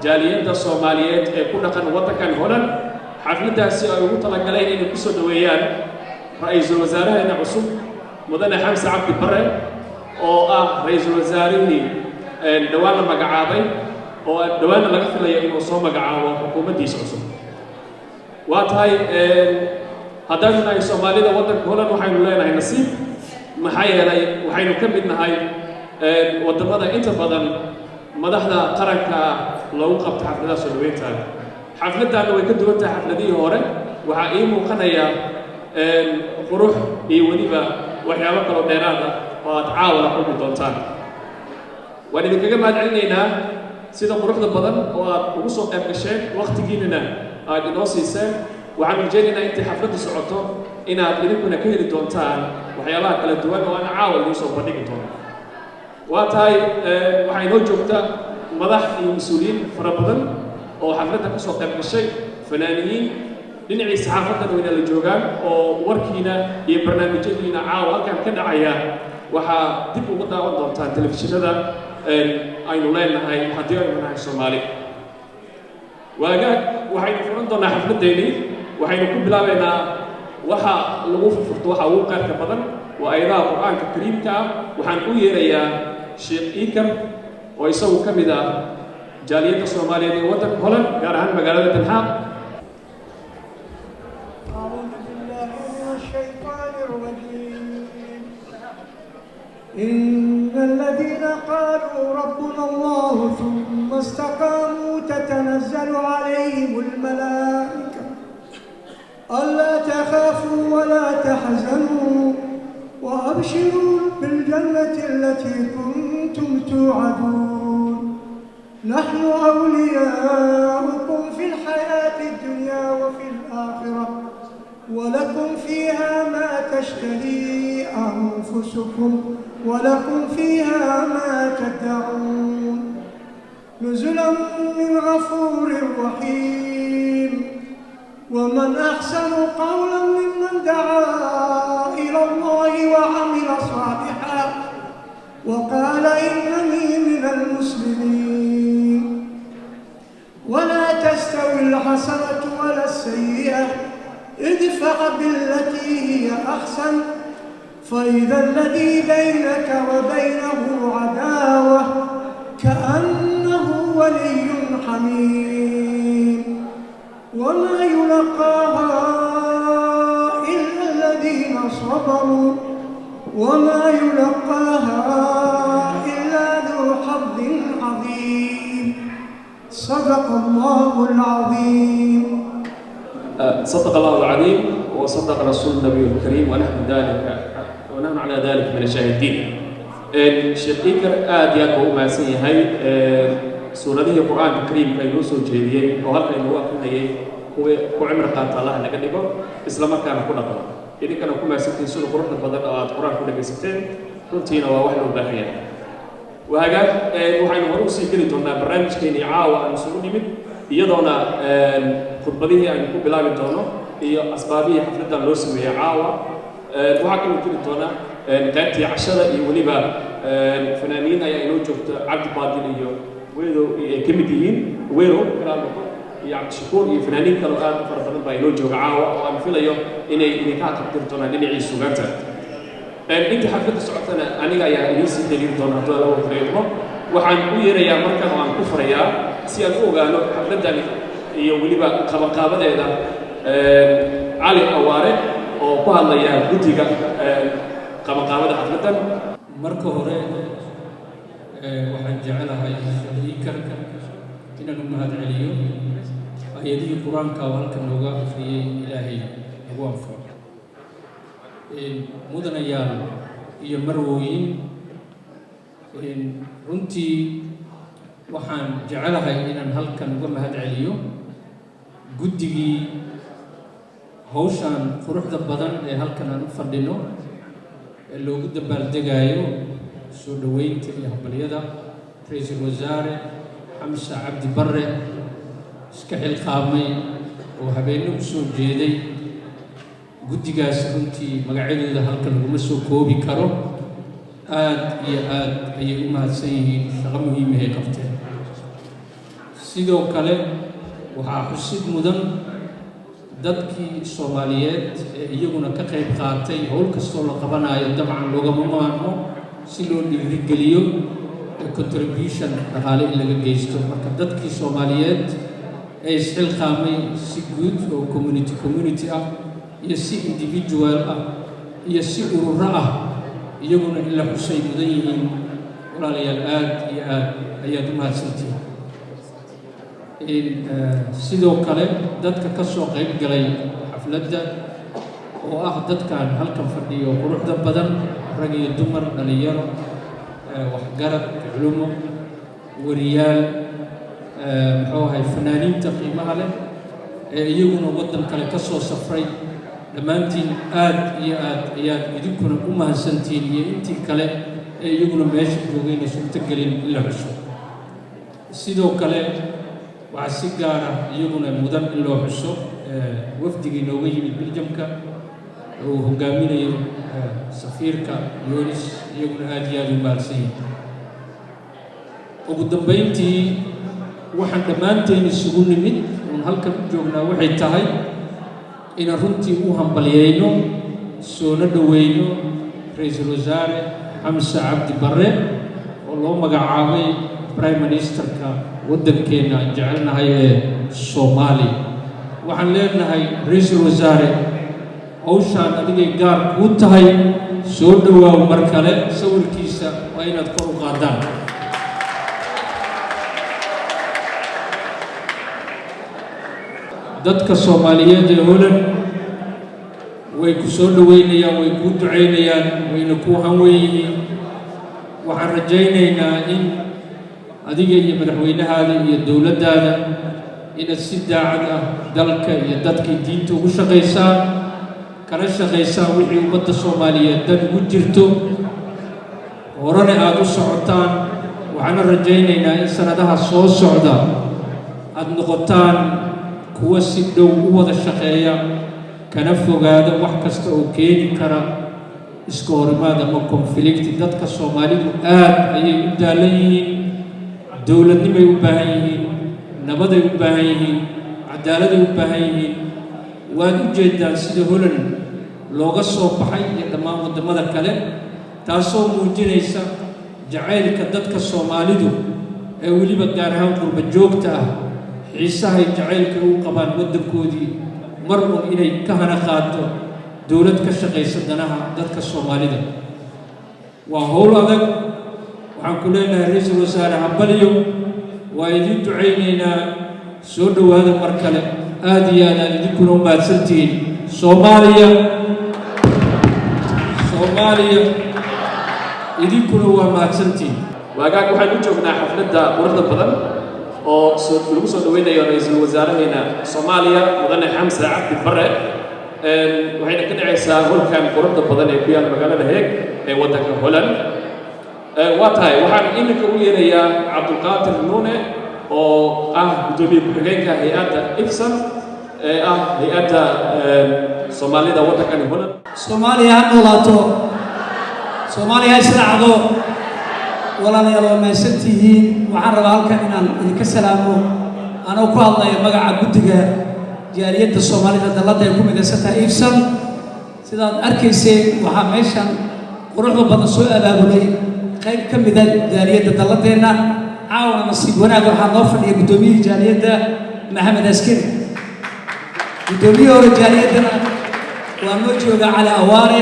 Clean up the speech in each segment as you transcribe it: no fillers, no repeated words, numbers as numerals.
Jaaliyadda Soomaaliyeed ee ku dhaqan waddankan Holland, xafladdaasi ay ugu talagaleen inay ku soo dhoweeyaan ra-iisul wasaaraheena cusub, Mudane Xamse Cabdi Bare, oo ah ra-iisul wasaarihii dhowaan la magacaabay, oo dhowaanna laga filayo inuu soo magacaabo xukuumaddiisa cusub. Waa tahay, haddaanu nahay Soomaalida waddanka Holland, waxaynu leenahay nasiib, maxaa yeelay waxaynu ka mid nahay waddamada inta badan madaxda qaranka loogu qabto xafladaha soo dhaweynta. Xafladdaanna way ka duwan tahay xafladihii hore. Waxaa ii muuqanaya qurux iyo weliba waxyaabo kaloo dheeraad ah oo aad caawa la kulmi doontaan. Waan idinkaga mahad celinaynaa sida quruxda badan oo aad ugu soo qayb gasheen, wakhtigiinana aad inoo siiseen. Waxaan rajaynaynaa intay xafladdu socoto inaad idinkuna ka heli doontaan waxyaabaha kala duwan oo aan caawa idiin soo bandhigi doono. Waa tahay, waxaa inoo joogta madax iyo mas-uuliyiin fara badan oo xafladda ka soo qayb gashay, fanaaniyiin, dhinacii saxaafaddana wayna la joogaan, oo warkiina iyo barnaamijyadiina caawa halkan ka dhacaya waxaa dib ugu daawan doontaan telefishinada aynu leenahay haddii aynu nahay Soomaali. Waagaag, waxaynu furan doonaa xafladdeennii. Waxaynu ku bilaabaynaa waxa lagu furfurto waxa ugu qayrka badan, waa aayadaha Qur-aanka Kariimka ah. Waxaan u yeerayaa Sheekh Iikar, oo isagu ka mid ah jaaliyadda Soomaaliyeed ee waddanka Holland, gaar ahaan magaalada Den Haag. أعوذ بالله من الشيطان الرجيم. إن الذين قالوا ربنا الله ثم استقاموا تتنزل عليهم الملائكة ألا تخافوا ولا تحزنوا وأبشروا بالجنة التي كنتم توعدون. نحن أولياؤكم في الحياة الدنيا وفي الآخرة، ولكم فيها ما تشتهي أنفسكم ولكم فيها ما تدعون. نزلا من غفور رحيم. ومن أحسن قولا ممن دعا إلى الله وعمل صالحا وقال إنني من المسلمين. ولا تستوي الحسنة ولا السيئة، ادفع بالتي هي أحسن فإذا الذي بينك وبينه عداوة كأنه ولي حميم. وما يلقاها إلا الذين صبروا وما يلقاها إلا ذو حظ عظيم. صدق الله العظيم. صدق الله العظيم وصدق رسول النبي الكريم، ونحن على ذلك من الشاهدين. Sheekh Iikar aad iyo aad buu u mahadsan yahay. Suuradihii Qur-aanka Kariimka inoo soo jeediyey oo halka inoogu akrinayay, kuwii ku cimri qaata Allah naga dhigo, isla markaana ku dhaqmo. Idinkana ku mahadsantihiin sida quruxda badan oo aad Qur-aanka ku dhegaysateen. Runtiina waa wax loo baahan yahay. Waa hagaag, waxaynu hore usii geli doonaa barnaamijkeenii caawa aan isugu nimid, iyadoona khudbadihii aynu ku bilaabi doono iyo asbaabihii xafladdan loo sameeyey caawa. Waxaa kaloo jiri doona qaybtii cashada iyo weliba fanaaniin ayaa inoo joogta, Cabdi Baadil iyo Wedow ay ka mid yihiin, Werow Kalaamako iyo Cabdishakuur iyo fanaaniin kaloo aad u fara badan baa inoo jooga caawa, oo aan filayo inay idinka aqabtiri doonaan dhinacii sugaanta. Inta xafladda socotana aniga ayaa idiin sii xiriiri doona hadduu Alla waqtiga. Waxaan u yeerayaa markan oo aan ku furayaa, si aan u ogaano xafladdan iyo weliba qabanqaabadeeda, Cali Awaare oo ku hadlaya guddiga qabanqaabada xafladdan. Marka hore waxaan jecelahay Iikar inaan u mahad celiyo ayadihii Qur-aanka oo halkan nooga akhriyey. Ilaahay nagu anfaco. Mudanayaal iyo marwooyin, runtii Waxaan jecelahay inaan halkan uga mahad celiyo guddigii hawshan quruxda badan ee halkan aan u fadhino ee loogu dabaaldegaayo soo dhoweynta iyo hambalyada Ra-iisul Wasaare Xamse Cabdi Barre iska xilqaamay oo habeenno u soo jeeday. Guddigaas runtii magacyadooda halkan laguma soo koobi karo. Aad iyo aad ayay u mahadsan yihiin, shaqo muhiimahay qabteen. Sidoo kale waxaa xusid mudan dadkii Soomaaliyeed ee iyaguna ka qayb qaatay. Howl kastoo la qabanayo dabcan loogama maarmo si loo dhiirigeliyo contribution dhaqaale in laga geysto. Marka dadkii Soomaaliyeed ee isxilqaamay si guud oo community ah iyo si individual ah iyo si ururo ah, iyaguna in la xusay mudan yihiin. Walaalayaal, aad iyo aad ayaad u mahadsantihiin. Sidoo kale dadka ka soo qayb galay xafladda oo ah dadkan halkan fadhiyo quruxda badan, rag iyo dumar, dhalinyaro, waxgarad, culumo, wariyaal, muxuu ahay, fanaaniinta qiimaha leh ee iyaguna waddan kale ka soo safray, dhammaantiin aad iyo aad ayaad idinkuna u mahadsantihiin, iyo intii kale ee iyaguna meesha joogayna suurtogelin in la xuso. Sidoo kale waxaa si gaar ah iyaguna mudan in loo xuso wafdigii nooga yimid Biljamka uu hogaaminayo safiirka Yonis, iyaguna aad iyo aad u mahadsan yihin. Ugu dambeyntii, waxaan dhammaanteen isugu nimid oon halkan u joognaa waxay tahay inaan runtii u hambalyeyno soona dhoweyno Ra-iisul Wasaare Xamse Cabdi Barre oo loo magacaabay Prime Ministerka waddankeenna aan jecelnahay ee Soomaaliya. Waxaan leenahay, Ra-iisul Wasaare, hawshaan adigay gaar kuu tahay, soo dhowaaw mar kale. Sawirkiisa waa inaad kor u qaadaan. Dadka Soomaaliyeed ee Holland way ku soo dhoweynayaan, way kuu ducaynayaan, wayna kuu hanweyn yihiin. Waxaan rajaynaynaa in adiga iyo madaxweynahaada iyo dowladdaada inaad si daacad ah dalka iyo dadkii diinta ugu shaqaysaan, kana shaqaysaan wixii ummadda Soomaaliyeed dan ugu jirto, horena aada u socotaan. Waxaana rajaynaynaa in sanadaha soo socda aada noqotaan kuwa si dhow u wada shaqeeya, kana fogaada wax kasta oo keeni kara iska horimaad ama conflict. Dadka Soomaalidu aad ayay u daalan yihiin, dowladnimay u baahan yihiin, nabaday u baahan yihiin, cadaaladay u baahan yihiin. Waad u jeedaan sida Holland looga soo baxay iyo dhammaan waddamada kale, taasoo muujinaysa jacaylka dadka Soomaalidu ee weliba gaar ahaan qurba joogta ah, xiisahay jacaylka u qabaan waddankoodii mar un inay ka hana qaato dowlad ka shaqaysa danaha dadka Soomaalida. Waa howl adag. Waxaan ku leenahay, Ra-iisul Wasaare, hambalyo, waa idiin ducaynaynaa, soo dhowaada mar kale. Aada iyo aad aad idinkuna u mahadsantihiin. Soomaaliya, Soomaaliya, idinkuna waa mahadsantihiin. Waagaag, waxaan u joognaa xafladda quruxda badan oo soo lagu soo dhaweynayo ra-iisul wasaaraheena Soomaaliya, Mudane Xamse Cabdi Barre. Waxayna ka dhacaysaa holkan quruxda badan ee ku yaal magaalada Heeg ee waddanka Holland. Waa tahay, waxaan iminka u yeerayaa Cabdulqaadir Nuune oo ah guddoomiye ku-xigeenka hay-adda IFSAN ee ah hay-adda Soomaalida waddankani Holland. Soomaaliya ha noolaato! Soomaaliya ha israacdo! Walaalayaal, waa mahadsantihiin. Waxaan rabaa halkan inaan idinka salaamo anoo ku hadlaya magaca guddiga jaaliyadda Soomaalida dalladda ay ku midaysan tahay IFSAN. Sidaad arkayseen, waxaa meeshan quruxda badan soo abaabulay qayb ka mida jaaliyadda dalladeenna. Caawana nasiib wanaag waxaa noo fadhiya guddoomiyihii jaaliyadda, Maxamed Askari. Guddoomiyihii hore jaaliyaddana waa noo joogaa, Cali Awaare.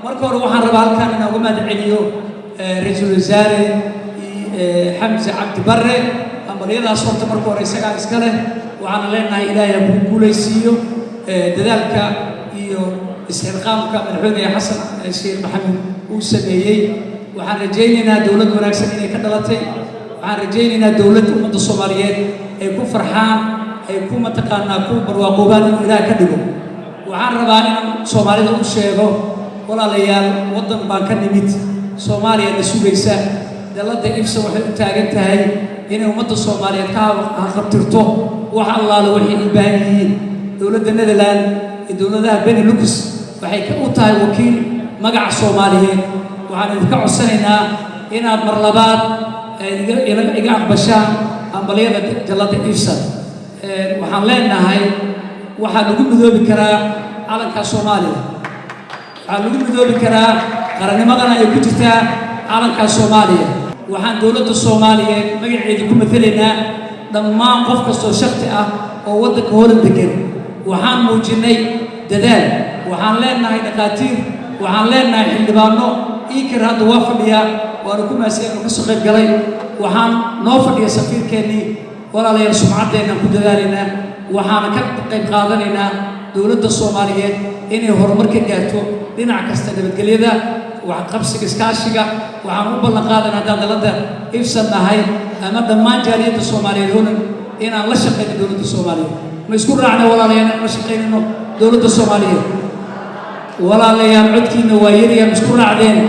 Marka hore waxaan rabaa halkan inaan uga mahad celiyo Ra-iisul Wasaare Xamse Cabdi Barre. Hambalyadaas horta marka hore isagaa iska leh. Waxaana leenahay, Ilaahay ha kuu guulaysiiyo dadaalka iyo isxilqaamka Madaxweyne Xasan Sheekh Maxamuud uu sameeyey. Waxaan rajaynaynaa dowlad wanaagsan inay ka dhalatay. Waxaan rajaynaynaa dowladda ummadda Soomaaliyeed ay ku farxaan, ay ku mataqaanaa ku barwaaqoobaan inuu Ilaah ka dhigo. Waxaan rabaa inaan Soomaalida u sheego, walaalayaal, waddan baan ka nimid, Soomaaliya na sugaysa. Dalladda IFSA waxay u taagan tahay inay ummadda Soomaaliyeed ka haqabtirto wax allaale waxay u baahan yihiin. Dowladda Netherland iyo dowladaha Benelux waxay u tahay wakiil magaca Soomaaliyeed. Waxaan idinka codsanaynaa inaad mar labaad iga aqbashaan hambalyada dalladda IFSA. Waxaan leenahay, waxaa lagu midoobi karaa calanka Soomaaliya, waxaa lagu midoobi karaa qarannimadana ay ku jirtaa calanka Soomaaliya. Waxaan dowladda Soomaaliyeed magaceeda ku matalaynaa dhammaan qof kastoo shakti ah oo waddanka Holand degan. Waxaan muujinnay dadaal. Waxaan leenahay dhakhaatiir, waxaan leenahay xildhibaano. Iikar hadda waa fadhiyaa, waana ku mahadsan inuu ka soo qayb galay. Waxaan noo fadhiya safiirkeennii. Walaalayaal, sumcaddeenaan ku dadaalaynaa, waxaana ka qayb qaadanaynaa dowladda Soomaaliyeed inay horumar ka gaarto dhinac kasta, nabadgelyada, waxqabsiga, iskaashiga. Waxaan u ballan qaadanaa haddaan dalladda IFSA nahay ama dhammaan jaaliyadda Soomaaliyeed Holland inaan la shaqayno dowladda Soomaaliyeed. Ma isku raacna, walaalayaal, inaan la shaqaynayno dowladda Soomaaliyeed? Walaalayaal, codkiina waa yaryaa. Ma isku raacdeen?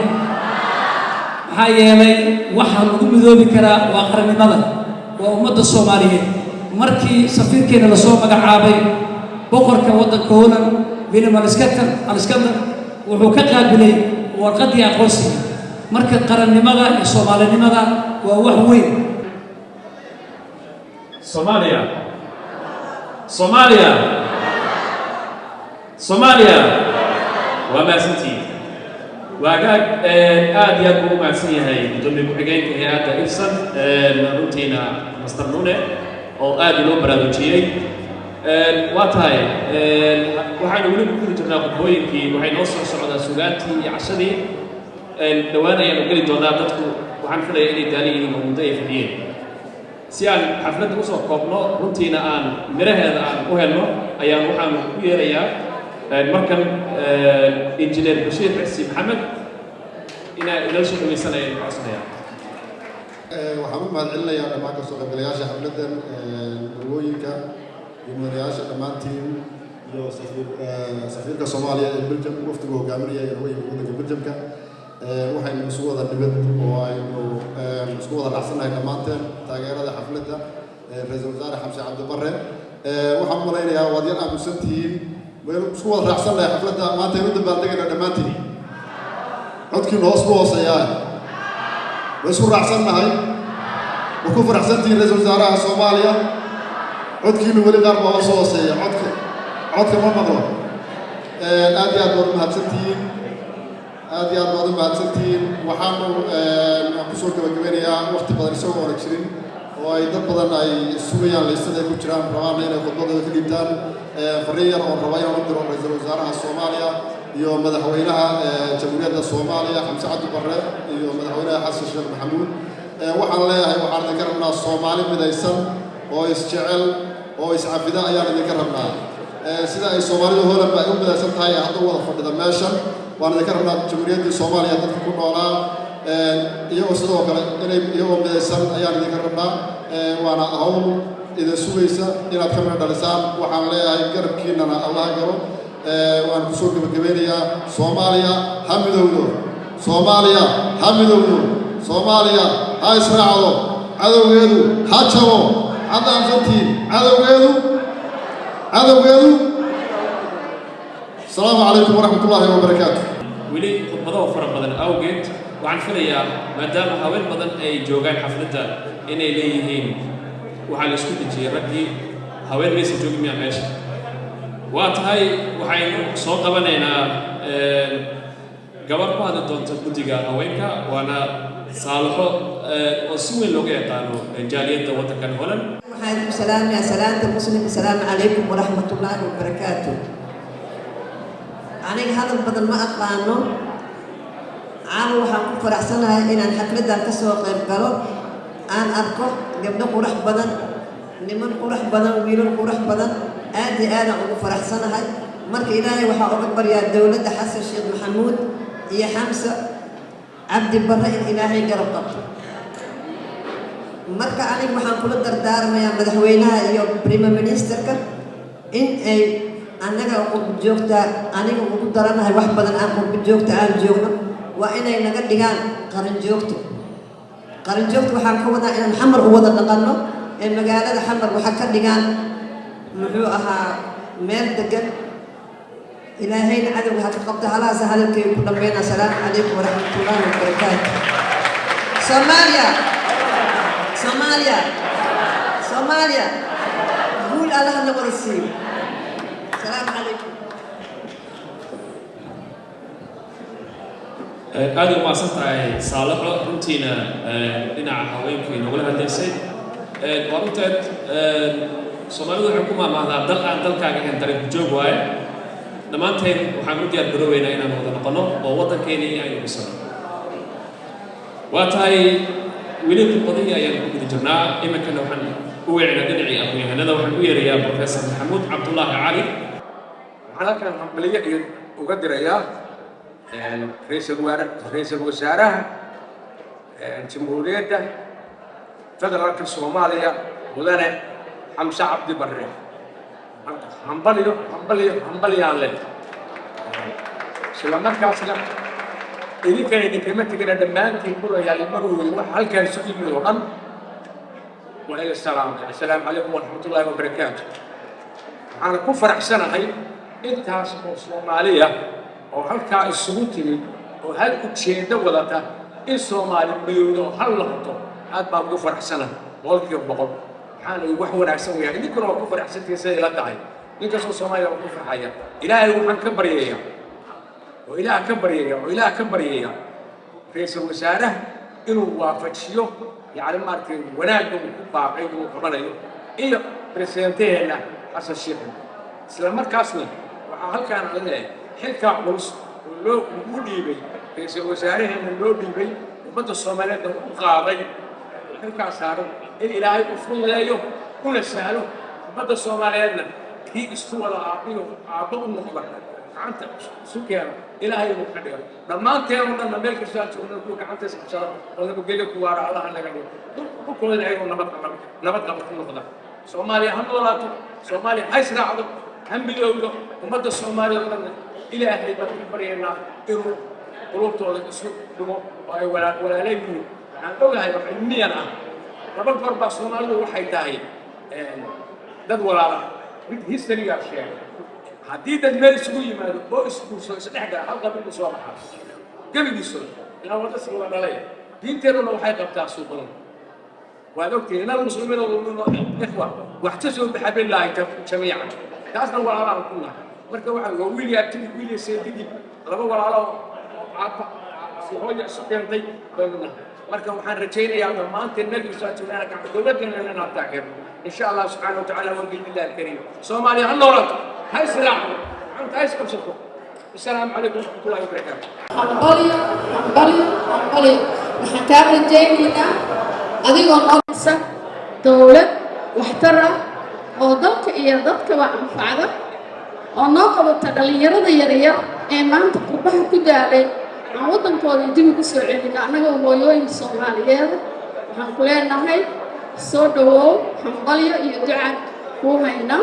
Maxaa yeelay waxa lagu midoobi karaa waa qarannimada, waa ummadda Soomaaliyeed. Markii safiirkeena lasoo magacaabay, boqorka waddanka Holland, Willem Alexander, wuxuu ka qaabilay warqaddii aqoonsiga. Marka qarannimada iyo Soomaalinimada waa wax weyn. Soomaaliya, Soomaaliya, Soomaaliya! Waa mahadsantihiin. Waagaag, aad iyo aad buu u mahadsan yahay gudoomiye ku-xigeenka hay-adda IFSA, runtiina Master Nune, oo aad inoo baraarujiyey. Waa tahay, waxaanu weli ku gudi jirnaa khudbooyinkii. Waxay noo soo socdaa sugaantii iyo cashadii. Dhowaan ayaanu geli doonaa. Dadku waxaan filaya inay daalan yihiin oo muddo ay fadhiyeen. Si aan xafladda usoo koobno, runtiina aan miraheeda aan u helno, ayaan waxaanu ku yeerayaa markan Injineer Bashiir Xirsi Maxamed inaa inala soo dhawaysanaya ku codsanaya. Waxaan u mahad celinayaa dhammaan kasoo qaybgalayaasha xafladdan, marwooyinka iyo mudanayaasha dhammaantiin, iyo safiirka Soomaaliya ee Belgium, wafdigu hogaaminaya ee nooga yimid waddanka Belgiumka. Waxaynu isugu wada nimid oo aynu isku wada raacsannahay dhammaanteen taageerada xafladda Ra-iisul Wasaare Xamse Cabdi Barre. Waxaan u malaynayaa waad yar aamusan tihiin. Waynu isku wada raacsannahay xafladda maanta aynu u dabaaldegayna dhammaantiin. Codkiinu hoos buu hooseeyaa. Way isku raacsannahay? Ma ku faraxsantihiin ra-iisul wasaaraha Soomaaliya? Codkiinu weli qaar baa hoos hooseeya. Codka ma maqlo. Aad iyo aad baad u mahadsantihiin, aad iyo aad baad u mahadsantihiin. Waxaanu aan kusoo gabagabeynayaa, waqti badan isagoo oona jirin oo ay dad badan ay sugayaan, liistada ay ku jiraan, rabaana inay khudbadooda ka dhiibtaan, fariin yar oon raba inaan u diro ra-iisul wasaaraha Soomaaliya iyo madaxweynaha Jamhuuriyadda Soomaaliya, Xamse Cabdi Barre, iyo madaxweynaha Xasan Sheekh Maxamuud. Waxaan leeyahay, waxaan idinka rabnaa Soomaali midaysan oo isjecel oo iscafida ayaan idinka rabnaa. Sida ay Soomaalida Holandba ay u midaysan tahay ee hadda u wada fadhida meeshan, waan idinka rabnaa Jamhuuriyaddii Soomaaliya dadka ku noolaa iyagoo sidoo kale inay iyagoo midaysan ayaan idinka rabnaa. Waana hawl idin sugaysa inaad ka midho dhalisaan. Waxaan leeyahay, garabkiinana Allaha galo. Waan kusoo gebagabeynayaa: Soomaaliya ha midowdo, Soomaaliya ha midowdo, Soomaaliya ha israacdo, cadowgeedu ha jabo. Hadda amsantiin cadowgeedu, cadowgeedu. Asalaamu calaykum waraxmat ullaahi wabarakaatu. Weli khudbado fara badan awgeed, waxaan filayaa maadaama haween badan ay joogaan xafladda inay leeyihiin waxaa la isku dejiyey raggii, haween maysan joogin miyaa meesha? Waa tahay, waxaynu soo qabanaynaa gabar ku hadli doonta guddiga haweenka, waana Saalaxo oo si weyn looga yaqaano jaaliyadda waddankan Holland. Waxaan idinku salaamayaa salaanta Muslim. Asalaamu calaykum waraxmatullaahi wabarakaatu. Aniga hadal badan ma aqaano. Caawa waxaan ku faraxsanahay inaan xafladdan ka soo qayb galo, aan arko gabdho qurux badan, niman qurux badan, wiilal qurux badan. Aad iyo aadaan ugu faraxsanahay. Marka Ilaahay waxaa uga baryaa dowladda Xasan Sheekh Maxamuud iyo Xamse Cabdi Barre in Ilaahay garab qabto. Marka aniga waxaan kula dardaarmayaa madaxweynaha iyo prime ministerka in ay annaga qurbo joogta, aniga ugu daranahay wax badan, aan qurbo joogta aan joogno, waa inay naga dhigaan qaran joogto. Qaran joogto waxaan ka wadaa inaan Xamar u wada dhaqanno, ee magaalada Xamar waxaa ka dhigaan, muxuu ahaa, meel degan. Ilaahayna cadowga ha ka qabta. Halahaasa hadalkayga ku dhammayna. Asalaamu calaykum waraxmatullaahi wabarakaatu. Soomaaliya, Soomaaliya, Soomaaliya, guul Allahna wada siiyo. Asalaamu calaykum. Aad u mahadsan tahay, Saalaxo. Runtiina dhinaca haweenku inoogala hadlaysay. Waa runteed, Soomaalidu waxay ku maahmaahdaa "dal aan dalkaaga ahayn dareen ku joog" waaye. Dhammaanteen waxaan u diyaar garoobeynaa inaan wada noqono oo waddankeennii aynu dhisano. Waa tahay, weli khudbadihii ayaan ku guda jirnaa. Iminkana waxaan u weecinaa dhinacii aqoon-yahanada. Waxaan u yeerayaa Professor Maxamuud Cabdullaahi Cali. Waxaan halkan hambalyo iyo uga dirayaa ra-iisul wasaaraha Jamhuuriyadda Federaalka Soomaaliya, Mudane Xamse Cabdi Barre. Hambalyo, hambalyo, hambalyaan leh. Isla markaasna idinkana idinkama tegina. Dhammaantiin murayaal marwey, waxa halkaan isu yimid oo dhan waa ila salaamay. Assalaamu calaykum waraxmatullaahi wabarakaatu. Waxaana ku faraxsanahay intaas oo Soomaaliya oo halkaa isugu timid oo hal ujeeddo wadata, in Soomaali midowdo oo hal noqoto. Aad baan ugu faraxsanahay 100%. Waxaana wax wanaagsan weeyaan. Idinkuna waa ku faraxsantihiin siday ila tahay. Nin kastoo Soomaaliya waa ku farxaya. Ilaahay waxaan ka baryayaa oo Ilaah ka baryaya oo Ilaah ka baryaya ra-iisul wasaaraha inuu waafajiyo, yacni maaragtay, wanaagga uu ku baaqay inuu qabanayo, iyo presidentaheenna Xasan Sheikh. Isla markaasna waxaa halkaan aan leeyahay, xilkaa culus oo loo ugu dhiibay ra-iisul wasaaraheenna, loo dhiibay ummadda Soomaaliyeedna u qaaday, xilkaa saaran in Ilaahay u fududeeyo una sahlo. Ummadda Soomaaliyeedna kii isku wada aabbiyo aabbo u noqda, gacanta isu keeno, Ilaahay inuu ka dhigo. Dhammaanteen oo dhanna meel kastoo aan joogno kuwa gacanta is qabsada oo nabadgelyo ku waara Allaha naga dhigo. Dhulkoodana ayagoo nabad qaba, nabad qaba ku noqda. Soomaaliya ha noolaato, Soomaaliya ha israacdo, ha midowdo. Ummadda Soomaaliya oo dhanna Ilaahay baan ka baryaynaa inuu qulubtooda isu dhigo oo ay walaala yihiin. Waxaan ogahay oo cilmiyan ah, laba goor baa Soomaalidu waxay tahay dad walaala. Mid historygaa sheegay: haddii dad meel isugu yimaado oo isguursado, isdhex gala, hal qabiil soo baxaa gebigiisu ilaa wada si wada dhalay. Diinteennuna waxay qabtaa suuqadan, waad ogtihiin, إن المسلمين إخوة واعتصموا بحبل الله جميعا. Taasna walaalaan ku nahay. Marka waxa waa wiil iyo abtigi, wiil iyo seedigii, laba walaalo oo aabba hooya isu keentay baynu nahay. Marka waxaan rajaynayaa dhammaanteen meel kastoo aad joognaan gacan dowladdeena inaan taageerno, insha Allah subxaana wa tacaala. وبإذن الله الكريم, Soomaaliya ha noolaato, ha israacdo, gacanta ha isqabsato. Asalaamu calaykum waraxmatullahi wabarakaatu. Hambalyo, hambalyo, hambalyo. Waxaan kaa rajaynaynaa adigoo noolisa dowlad waxtar ah oo dalka iyo dadkaba anfacda, oo noo qabata dhallinyarada yaryar ee maanta qurbaha ku daalay, aan waddankooda dib ugu soo celino. Annagoo hooyooyin Soomaaliyeed waxaan ku leenahay soo dhawow, hambalyo iyo duca kuu hayna.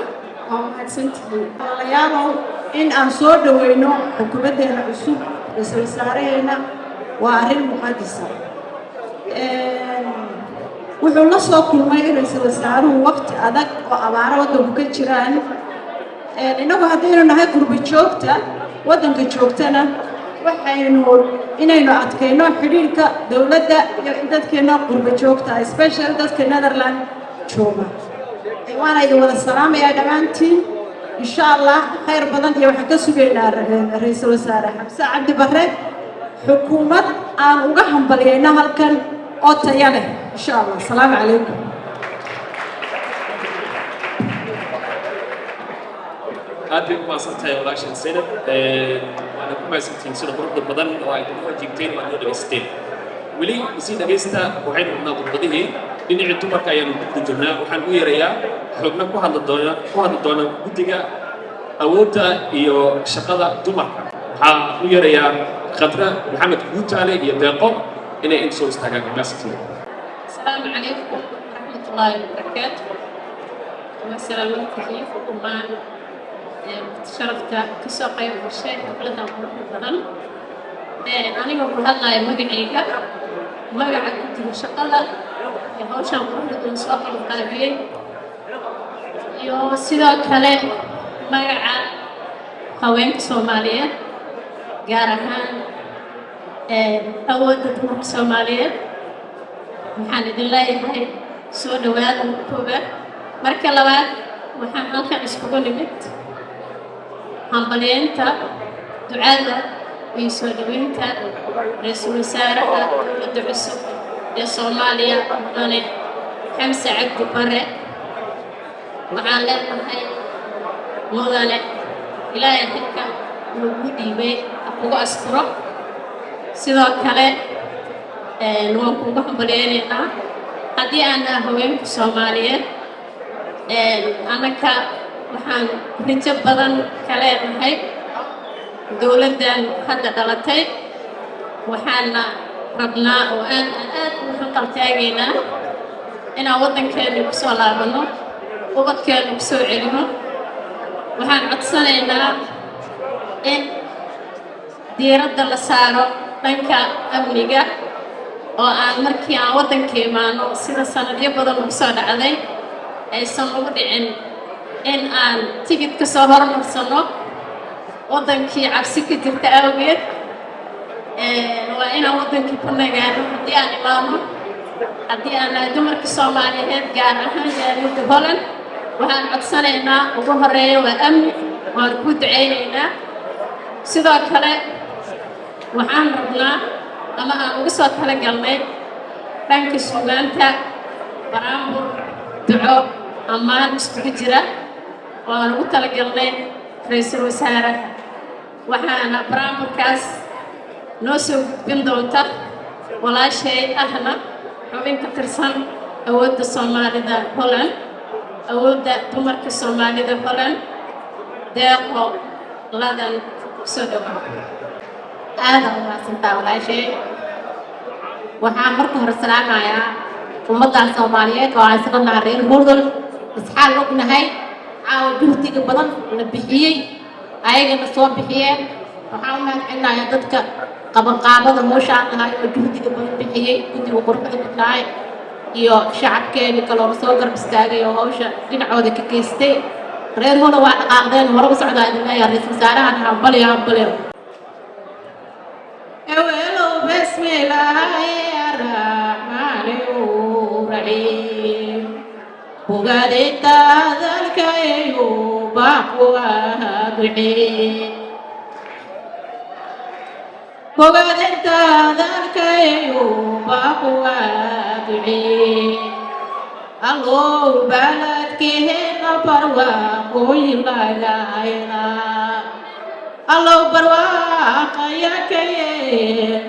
Waa mahadsantihiin. Walaalayaalow, in aan soo dhoweyno xukuumaddeena cusub, ra-iisul wasaaraheena, waa arrin muqadisa. Wuxuu la soo kulmay ra-iisul wasaaruhu waqti adag oo abaaro waddanku ka jiraan. Innagu haddaynu nahay qurbo joogta waddanka joogtana, waxaynu inaynu adkayno xidhiidhka dowladda iyo dadkeena qurbo joogta, especially dadka Netherland jooga. Waana idin wada salaamayaa dhammaantiin. Insha Allah khayr badan iyo waxaan ka sugaynaa ra-iisul wasaare Xamse Cabdi Barre xukuumad aan uga hambalyayno halkan oo taya leh, insha Allah. Asalaamu calaykum. Aad bay u mahadsan tahay walaashan Zaynab. Waana ku mahadsantihiin sida quruxda badan oo ay ugu ajiibteen oo aad noo dhegaysateen. Weli isii dhegaysta. Waxaynu wadnaa khudbadihii. Dhinacii dumarka ayaanu ku guda jirnaa. Waxaan u yeerayaa xubno ku hadli doona guddiga awoodda iyo shaqada dumarka. Waxaan u yeerayaa Khadra Maxamed Guutaale iyo Deeqo inay inta soo istaagaan. Mahadsantihiin. Asalaamu calaykum waraxmatullaahi wabarakaatu. Waa salaamantihiin dhammaan sharafta kasoo qayb gashay xafladan quruxda badan. Anigoo ku hadlaya magacayga, magaca guddiga shaqada ee hawshan quruxda badan soo qabanqaabiyey, iyo sidoo kale magaca haweenka Soomaaliyeed, gaar ahaan awoodda dumarka Soomaaliyeed, waxaan idin leeyahay soo dhawaada marka koowaad. Marka labaad, waxaan halkan iskugu nimid hambalyeynta, ducada iyo soo dhaweynta ra-iisul wasaaraha dowladda cusub ee Soomaaliya, mudane Xamse Cabdi Bare. Waxaan leenahay, mudane, Ilaahay xilka lagu dhiibay ha kugu asturo. Sidoo kale waan kuugu hambalyeynaynaa. Haddii aan nahay haweenka Soomaaliyeed, annaka waxaan rajo badan ka leenahay dowladdan hadda dhalatay. Waxaana rabnaa oo aan aad ugu hanqaltaagaynaa inaan waddankeenu kusoo laabanno, ubadkeenu kusoo celino. Waxaan codsanaynaa in diiradda la saaro dhanka amniga, oo aan markii aan waddanka imaano, sida sanadyo badan ugu soo dhacday, aysan ugu dhicin in aan tigid ka soo hormarsanno waddankii cabsi ka jirta awgeed. Waa inaan waddankii ku nagaano haddii aan imaano. Haddii aan nahay dumarka Soomaaliyeed, gaar ahaan jaaliyadda Holland, waxaan codsanaynaa ugu horeeya waa amni. Waan ku ducaynaynaa. Sidoo kale waxaan rabnaa ama aan uga soo talagalnay dhanka suugaanta baraambur, duco, ammaan iskugu jira oo aan ugu talagalnay ra-iisul wasaaraha. Waxaana baraamburkaas noo soo gudbin doonta walaashay, ahna xubin ka tirsan awoodda Soomaalida Holland, awoodda dumarka Soomaalida Holland, Deeqo Ladan. Soo dhawow. Aada u mahadsantaa, walaashay. Waxaan marka hore salaamayaa ummaddan Soomaaliyeed oo aan isla nahay, reer Hordol isxaal ognahay caawa juhdiga badan la bixiyey, ayagana soo bixiyeen. Waxaan u mahad celinayaa dadka qabanqaabada hawshaan lahay oo juhdiga badan bixiyey, guddiga quruxda badnaay iyo shacabkeeni kaloona soo garab istaagay oo hawsha dhinacooda ka geystay. Reer Hola waa dhaqaaqdeen, hore u socdaa idin leeyahay. Ra-iisul wasaarahan hambalyo, hambalyo. Ewelow bismillaahi arraxmaani raxiim. Bogaadinta hadalkayo baaquwa ducee. Bogaadinta hadalkayo baaquwa ducee. Allow baladkeena barwaaqooyin laga helaa. Allow barwaaqaya kaye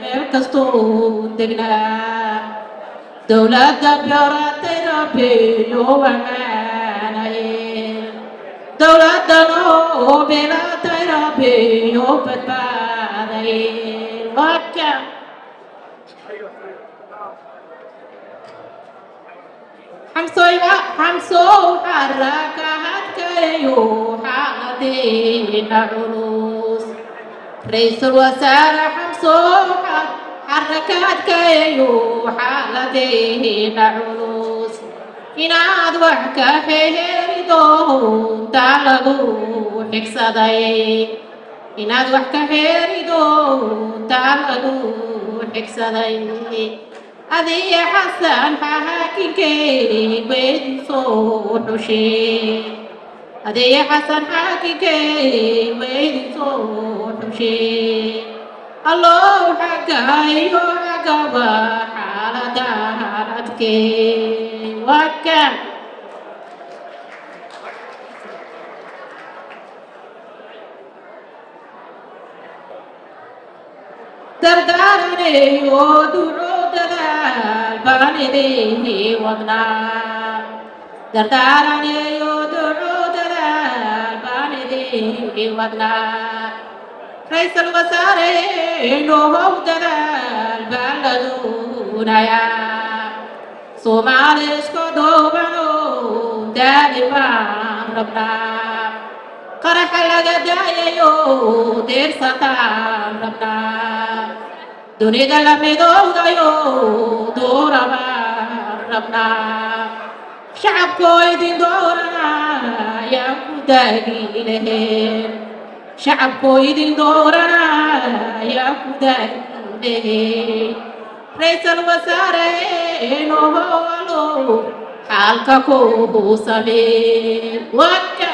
meel kastuu degnaa. Dowladda beeratay Rabbiyo wamaanaye. Dowladdanoo bilaatay Rabbiyo badbaaday. Waka Xamsow xarakahadkayo xaaladiina culus. Ra-iisul wasaare Xamsow, xarakaadkayo xaaladiina culus inaad wax ka heli doonta lagu xigsaday, inaad wax ka heli doonta lagu xigsaday. Adiya Xasan xaakinkey weydin soo xushee. Adiya Xasan xaakinkey weydin soo xushee. Allow xagga iyo xaggaba xaaladahan adkee. Waka dardaaranayo duco, dadaal baan idihi wadnaa. Dardaaranayo duco, dadaal baan idihi wadnaa. Ra-iisul wasaare noohow, dadaal baan la doonayaa. Soomaali isku duubano daali baan rabnaa. Qaraxa laga daayayo deersataan rabnaa. Dunida la midowdayo doora baan rabnaa. Shacabkoo idin dooranayaan ku daagi laheen. Shacabkoo idin dooranayaan ku daagi laheen. Ra'iisul wasaare noholo xaalka ku samee waka.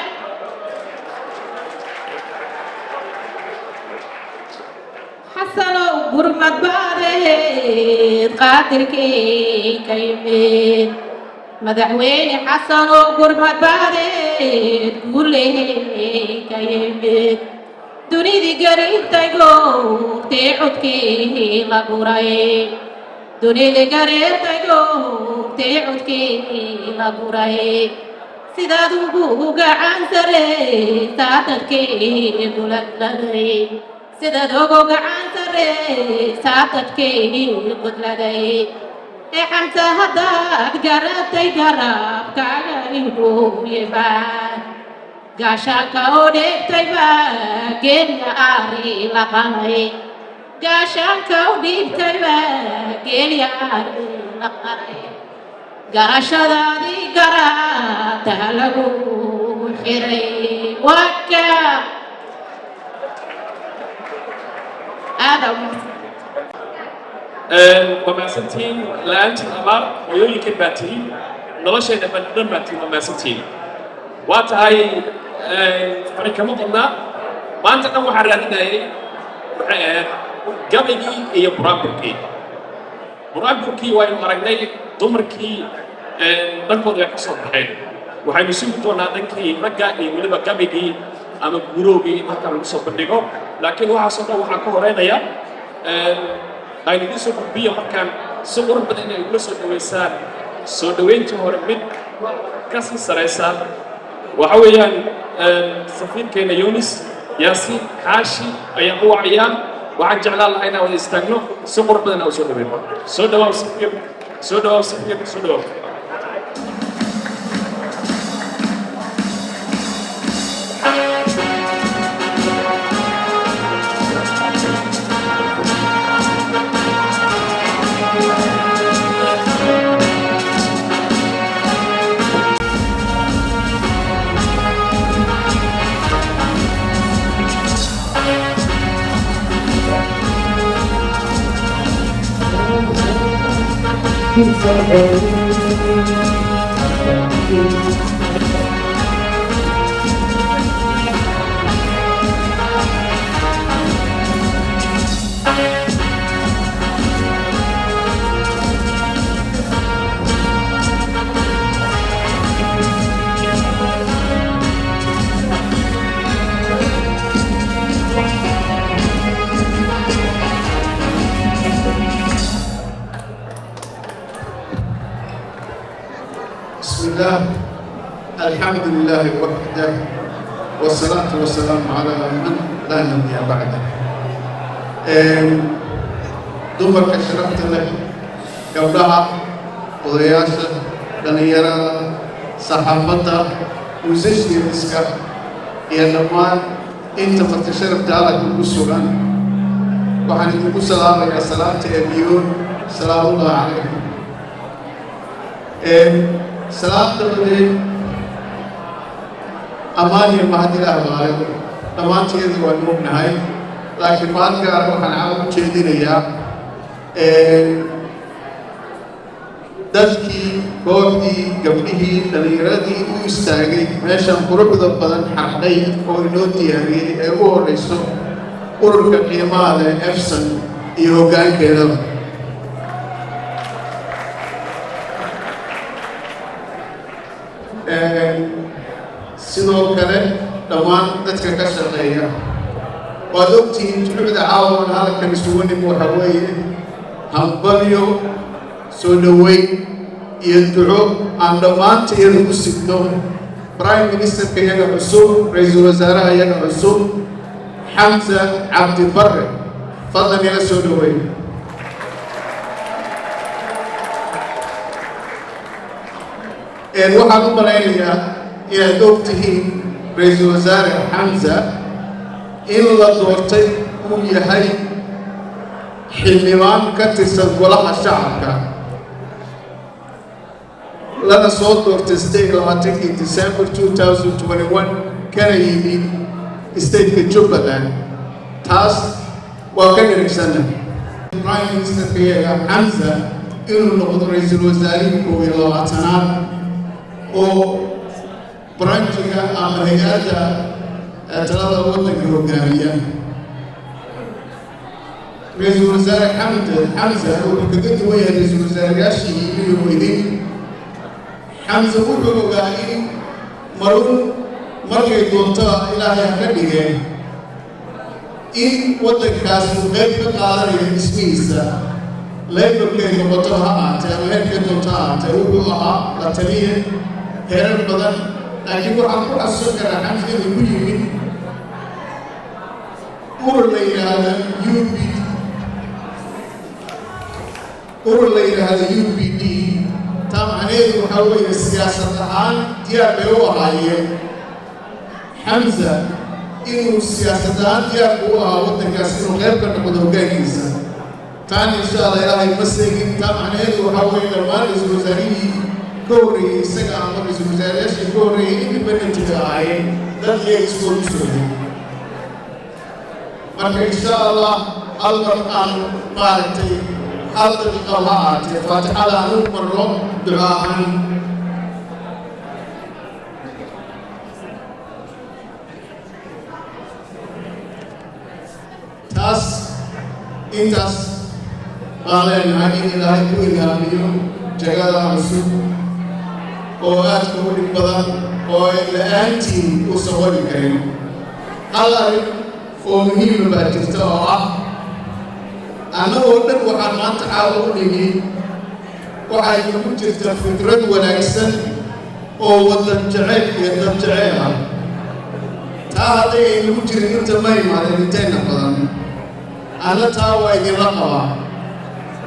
Xasanow, gurmad baadeed qaadirkii ka yimid. Madaxweyne Xasanow, gurmad baadeed guulehey ka yimid. Dunidii gariirtay goortee codkii la guray. Dunidii gariirtay goortee codkii la guray. Sidaad ugu gacan saraysaa dadkii guladladay, sidaad ugu gacan saraysaa dadkii gudladay. Ee Xamse, haddaad garatay, garabkaaga inuu yimaad gaashaanka oo dheegtay baa geelya ari la qalay. Gaashaanka u dhiibtay baa geelya ari la qalay. Garashadaadii garaata lagu xiray waka. Aada umahadsan. Waa mahadsantihiin. La-aantiin abaar, hooyooyinkan baa tihiin, noloshayna dhan baa tihiin. Waa mahadsantihiin. Waa tahay, fari kama qodnaa. Maanta dhan waxaan raadinayay waxay ahayd gabaygii iyo buraanburkii. Buraanburkii waynu aragnay, dumarkii dhankooda way ka soo baxeen. Waxaynu sugi doonaa dhankii ragga iyo weliba gabaygii ama guuroogii in halkan lagu soo bandhigo. Laakiin waxaasoo dhan waxaan ka horeynaya aynu idiin soo gudbiyo markaan si qurux badan inay igula soo dhaweysaan. Soo dhoweyntii hore mid ka sii saraysa waxa weeyaan safiirkeena Yunis Yaasiin Xaashi ayaan u wacayaa. Waxaan jeclaan lahaa inaan wada istaagno si qurux badan aan u soo dhaweyno. Soo dhawaaw safiir, soo dhawaaw safiir, soo dhawaaw. بسم الله، الحمد لله وحده، والصلاة والسلام على من لا نبي بعده. Dumarka sharafta leh, gabdhaha, odayaasha, dhallinyarada, saxaafadda, musicianska iyo dhammaan inta marti sharafta halkan ku sugan, waxaan idinku salaamayaa salaamta eebiyoon. Salaamullahi calaykum. Salaam dabadeed, ammaan iyo mahad Ilaah baale, dhammaanteedu waan ognahay, laakiin mahad gaara waxaan caawa u jeedinayaa dadkii, kooxdii, gabdhihii, dhallinyaradii u istaagay meeshan quruxda badan xardhay oo inoo diyaariyey, ee u horeyso ururka qiimaha leh Efson iyo hoggaankeedaba. Sidoo kale dhammaan dadka ka shaqeeya waad ogtihiin. Julucda caawan halkan isugu nim waxa weeye hambalyo, soo dhoweyn iyo duco aan dhammaanteeda ku signo prime ministerka iyaga cusub, ra-iisul wasaaraha iyaga cusub, Xamsa Cabdi Barre. Fadlan ila soo dhoweyn. Waxaan u malaynayaa inaad og tihiin Ra-iisul Wasaare Xamza in la doortay, uu yahay xildhibaan ka tirsan Golaha Shacabka, lana soo doortay 28-kii December 2021, kana yimid stateka Jubbaland. Taas waa ka dhirigsanna Prime Ministerkayaga Xamza inuu noqdo ra-iisul wasaarihii 21aad oo branchiga ama hay-adda talada waddanka hogaamiya. Ra-iisul Wasaare Xamd Xamza wuxuu kaga duwan yahay ra-iisul wasaareyaashii yimi oo idin. Xamza wuxuu ogaa in marun markay doonto Ilaahay ha ka dhigeen in waddankaas uu qayb ka qaadanayo dhismihiisa, levelkay noqoto ha ahaatee ama heerkay doonto ha ahaatee. Wuxuu ahaa la taliye heerar badan, laakiin waxaan ku xasuusan karaa Xamza inuu ku yimid urur la yidhaahdo UP, urur la yidhaahdo UPD. Taa macnaheedu waxaa weeye siyaasad ahaan diyaar bay u ahaayeen Xamza, inuu siyaasad ahaan diyaarku u ahaa waddankaas inuu qayb ka noqdo hoggaankiisa. Taana insha Allah Ilaahay ma seegin. Taa macnaheedu waxaa weeye dhammaan ra-iisul wasaarihii ka horreeyey isaga ama ra-iisul wasaareyaashii ka horreeyey independentiga ahaayeen dad iyaga iskood u socday. Marka insha Allah hal mar aan maaragtay, hal daqiiqo ha ahaatee, faatixada aan u marno duco ahaan. Taas intaas baan leenahay in Ilaahay ku ilhaamiyo jagada cusub oo aadka u dhib badan oo ay la-aantiin uusan wadi karin. Hal arrin oo muhiima baa jirta oo ah annagoo dhan waxaan maanta caawa u nimi, waxaa idinku jirta fikrad wanaagsan oo waddan jeceyl iyo dad jeceyl ah. Taa hadday aynagu jirin inta ma imaadeen intayna badan. Anna taa waa idinla qabaa,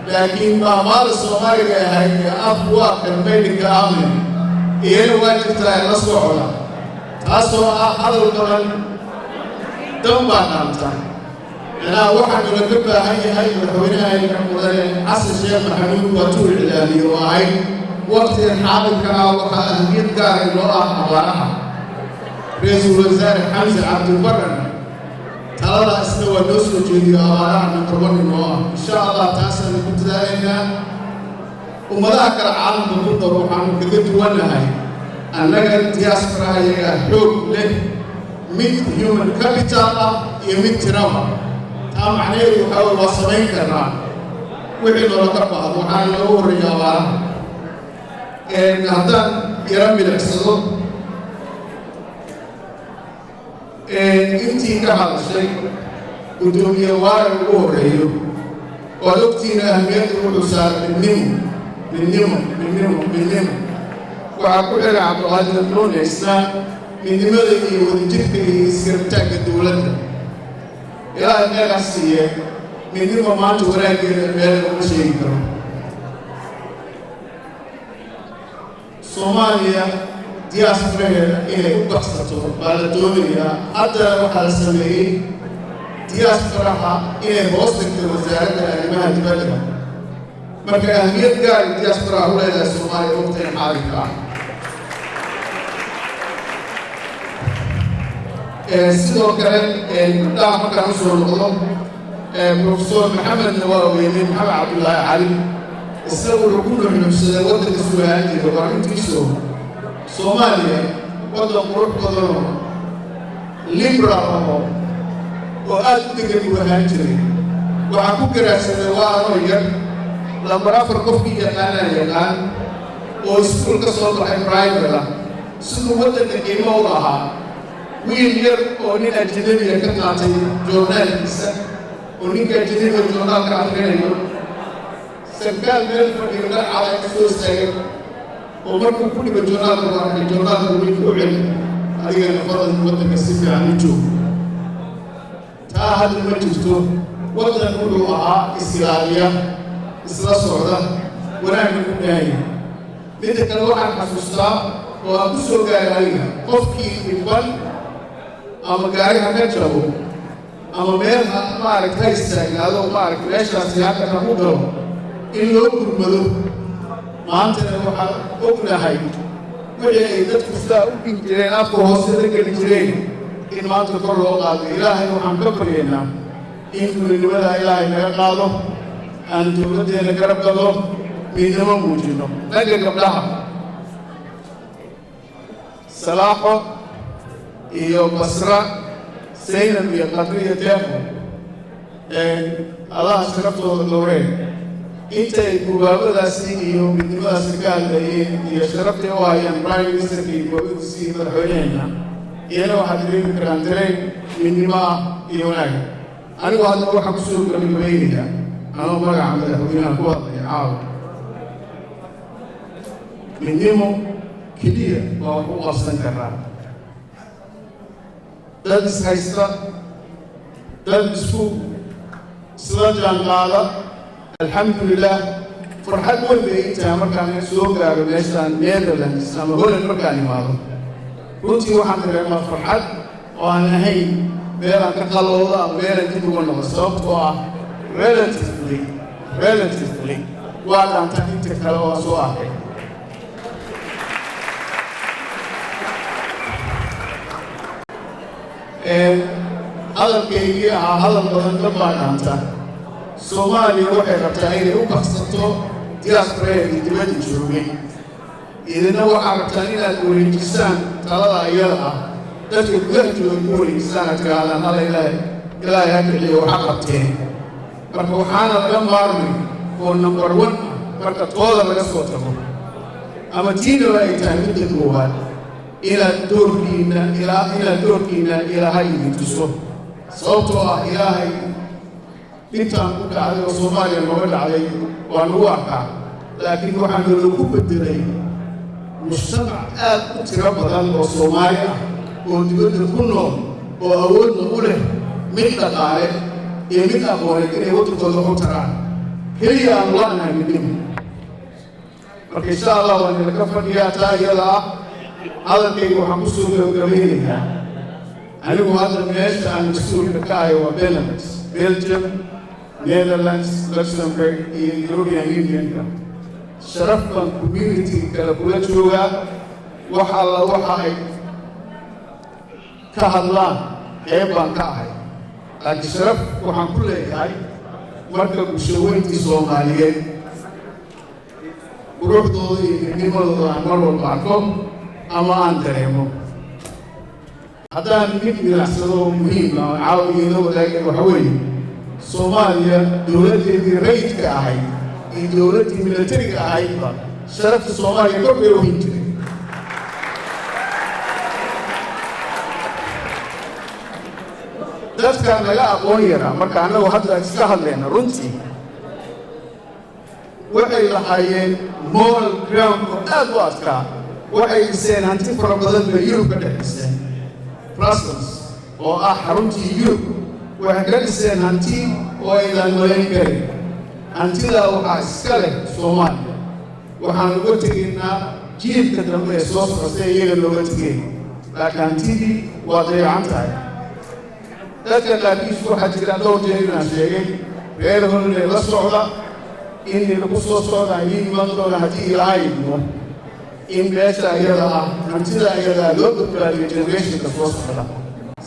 laakiin maamaada Soomaaliga ahayd ee af waa kan maydhinka amin iyana waa jirtaa ee la socda, taasoo ah hadal badan dan baa dhaanta. Macnaha waxaa nalaga baahan yahay, madaxweynahayna mudane Xasan Sheekh Maxamuud waa tuu iclaamiye oo ahayd waqtigan xaadirka ah waxaa ahmiyad gaara inoo ah abaaraha. Ra-iisul Wasaare Xamse Cabdibaran talada isna waa noo soo jeediyo, abaaraha number one inoo ah. Insha Allah taasaanu ku dadaalaynaa. Ummadaha kale caalamka ku nool waxaanu kaga duwannahay annaga diaspora iyagaa xoog leh, mid human capital ah iyo mid tiraba. Taa macnaheedu waxaa wey waa samayn karnaa wixii noola baahdo. Waxaana loogu horreeya abaaraha. Haddaan yaro milicsado intii ka hadashay, guddoomiye Waaran ugu horreeyo, waad ogtiina ahmiyadda wuxuu saaray midnimo, midnimo, midnimo, midnimo. Waxaa ku xiga Cabdiqaadir Nuune, isna midnimada iyo wadajirka iyo isgarabtaagga dowladda. Ilaahay meelaa siiye. Midnimo maanta wanaaggeeda meel laguma sheegi karo. Soomaaliya diasporaheeda inay u baxsato baa la doonayaa. Haddana waxaa la sameeyey diasporaha inay hoos tagto Wasaaradda Arrimaha Dibadda. Marka ahmiyad gaari diasporaha u leedahay Soomaaliya waqtigan xaadirka ah. Sidoo kale gabdhaha markaan usoo noqdo, Professor Maxamedna waa ogeynay, Maxamed Cabdullaahi Cali, isaga wuxuu ku nuxnuxsaday waddanka suu ahaan jiray. Waa intiiso Soomaaliya waddan qurux badanoo liberal oo aad u degan buu ahaan jiray. Waxaan ku garaadsaday waa anoo yar, lambar 4 qofkii yaqaanaa yaqaan, oo iskuul ka soo baxay private ah, siduu waddanka qiimo u lahaa. Wiil yar oo nin ajnabiya ka qaatay joornaalkiisa, oo ninka ajnabiga joornaalka akrinayo, sarkaal meel fadhiyo dhar cad ka soo istaagay, oo markuu ku dhigo joornaalka u arkay joornaalka, wiilka u celi, adigana fadlan waddanka si fiican u joog. Taa hadda ma jirto. Waddan wuxuu ahaa is-ilaaliya, isla socda, wanaagna ku dhaahaya. Midda kale, waxaan xasuustaa oo aan ku soo gaaray aniga, qofkii dhibban ama gaari ha ka jabo ama meel ha maaragta ha istaagnaado, maaragta meeshaasi halkan ha ku galo, in loo gurmado. Maantana waxaan ognahay wixii ay dadku sidaa u dhihi jireen, afka hoose la geli jireen, in maanta kor loo qaado. Ilaahay waxaan ka baryaynaa in dulinimada Ilaahay naga qaado, aan dowladdeenna garab galno, midnimo muujinno. Dhanka gabdhaha, Salaaxo iyo Basra, Saynab iyo Qadri iyo Deeqo, Allaha sharaftooda dhowreen. Intay gubaabadaasi iyo midnimadaasi ka hadlayeen iyo sharaftay u hayaan prime ministerka iyo goobadiisi iyo madaxweyneheenna, iyana waxaad dareemi karaan dareen midnimo ah iyo wanaag. Anigu hadda waxaan kusoo gabagabaynayaa, anoo magaca madaxweynaha ku hadlaya caawa, midnimo keliya waa wax u qabsan karaa. Dad is haysta, dad isku isla jaanqaada. Alxamdulilah, farxad weyn bay ii tahay markaan soo gaaro meeshaan Netherlands ama Holland. Markaan imaado, runtii waxaan dareemaa farxad oo aan ahayn meelaan ka qaloodo ama meelaan dib uga noqdo, sababtoo ah relatively waa dhaanta inta kale oo aan soo arkay. Hadalkaygii ahaa hadal badan dhan baa dhaanta. Soomaaliya waxay rabtaa inay u baxsato diasporeedii dibadda joogay. Idina waxaa rabtaan inaad wareejisaan talada iyada ah, dadka gudaha jooga ku wareejisaan, aad tirahdaan, "Alla Ilaahay, Ilaahay ha bixiyo, waxa qabteen." Marka waxaana laga maarmay oo number one ah, marka tooda laga soo tago ama tiinaba ay tahay midda koowaad, inaad doorkiinna ilaa inaad doorkiinna Ilaahay idin tuso, sababtoo ah Ilaahay dhibtaan ku dhacday oo Soomaaliya nooga dhacday waa nagu arkaa, laakiin waxaa nalagu bedelay mujtamac aad u tiro badan oo Soomaali ah oo dibadda ku nool oo awoodna u leh, mid dhaqaale iyo mid aqooneed, inay waddankooda wax u taraan. Keliya aanu la'nahay midnimo. Marka insha Allah waa nilaka fadhiyaa taa iyada ah. Hadalkayga waxaan kusoo gabagabaynayaa, anigu hadda meesha aan mas-uulka ka ahay waa Benelux, Belgium, Netherlands, Luxembourg iyo European Unionka. Sharaf baan community kale kula joogaa. Wax alla waxa ay ka hadlaan qeyb baan ka ahay, laakiin sharaf waxaan ku leeyahay marka bulshaweyntii Soomaaliyeed quruxdooda iyo midnimadooda aan mar walba arko ama aan dareemo. Haddaan mid milicsado oo muhiim ah oo caawigeeda wadaagay, waxa weeye Soomaaliya dowladdeedii rayidka ahayd iyo dowladdii milatariga ahaydba sharafta Soomaaliya kor bay u hin jiray. Dadka naga aqoon yaraa, marka annagu hadda iska hadlayna, runtii waxay lahaayeen moral ground oo aad u adkaa. Waxay dhiseen hanti fara badan bay Yurub ka dhex dhiseen. Brussels oo ah xaruntii Yurub waxay ka dhiseen hanti oo aydan malayn karin. Hantidaa waxaa iska leh Soomaaliya. Waxaan uga tegaynaa jiilka dambe ee soo socota, iyaga looga tegeen, laakiin hantidii waa dayacan tahay. Dadka qaarkiis waxaa jira dhowr jeer inaan sheegay, reer Holland la socda in lagu soo socda idiin iman doona haddii Ilaahay idmo, in meesha iyada ah, hantida iyadaa loo badbaadiyo generationka soo socda,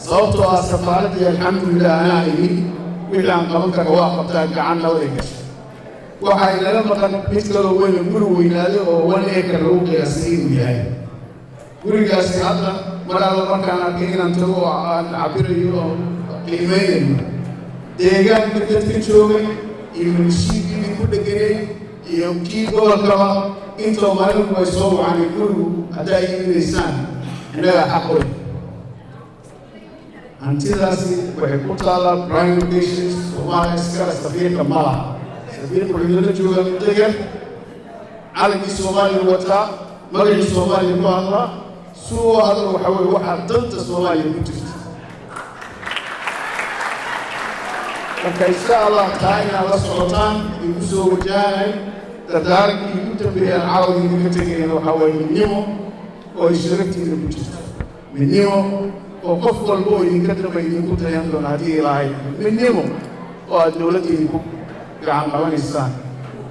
sababtoo ah safaaraddii, alxamdulilah, anaa imid, wixii aan qaban kara waa qabtaa, gacanna way gashay. Waxaa inaga maqan mid kaloo weyna, guri weynaaday oo 1 acre lagu qiyaasay inuu yahay gurigaasi. Hadda mar alla markaan arkay inaan tago oo aan cabirayo oo qiimeynayo deegaanka dadka joogay iyo milishiigii ku dheganay iyo kii gobolkaba, intoo maalinku ay soo wacnay, gurigu haddaa iibinaysaan innagaa xaq u leh. Hantidaasi waxay ku taallaa prime locations. Soomaaliya iskale, safiirka ma laha. Safiirka wuxuu la joogaa muddo yar, calankii Soomaaliya wataa, magacii Soomaaliya ku hadlaa. Si uu hadlo waxa weye waxaa danta Soomaaliya ku jirta. Marka insha Allah taa inaad la socotaan idinku soo wajahanay. Dardaarankii ugu dambeeyaan caawa idinkaga tegayana waxaa waaye midnimo, oo ay sharaftiina ku jirto, midnimo oo qof walba oo idinka damba idinku dayan doona haddii Ilaahay, midnimo oo aad dowladda idinku gacan qabanaysaan.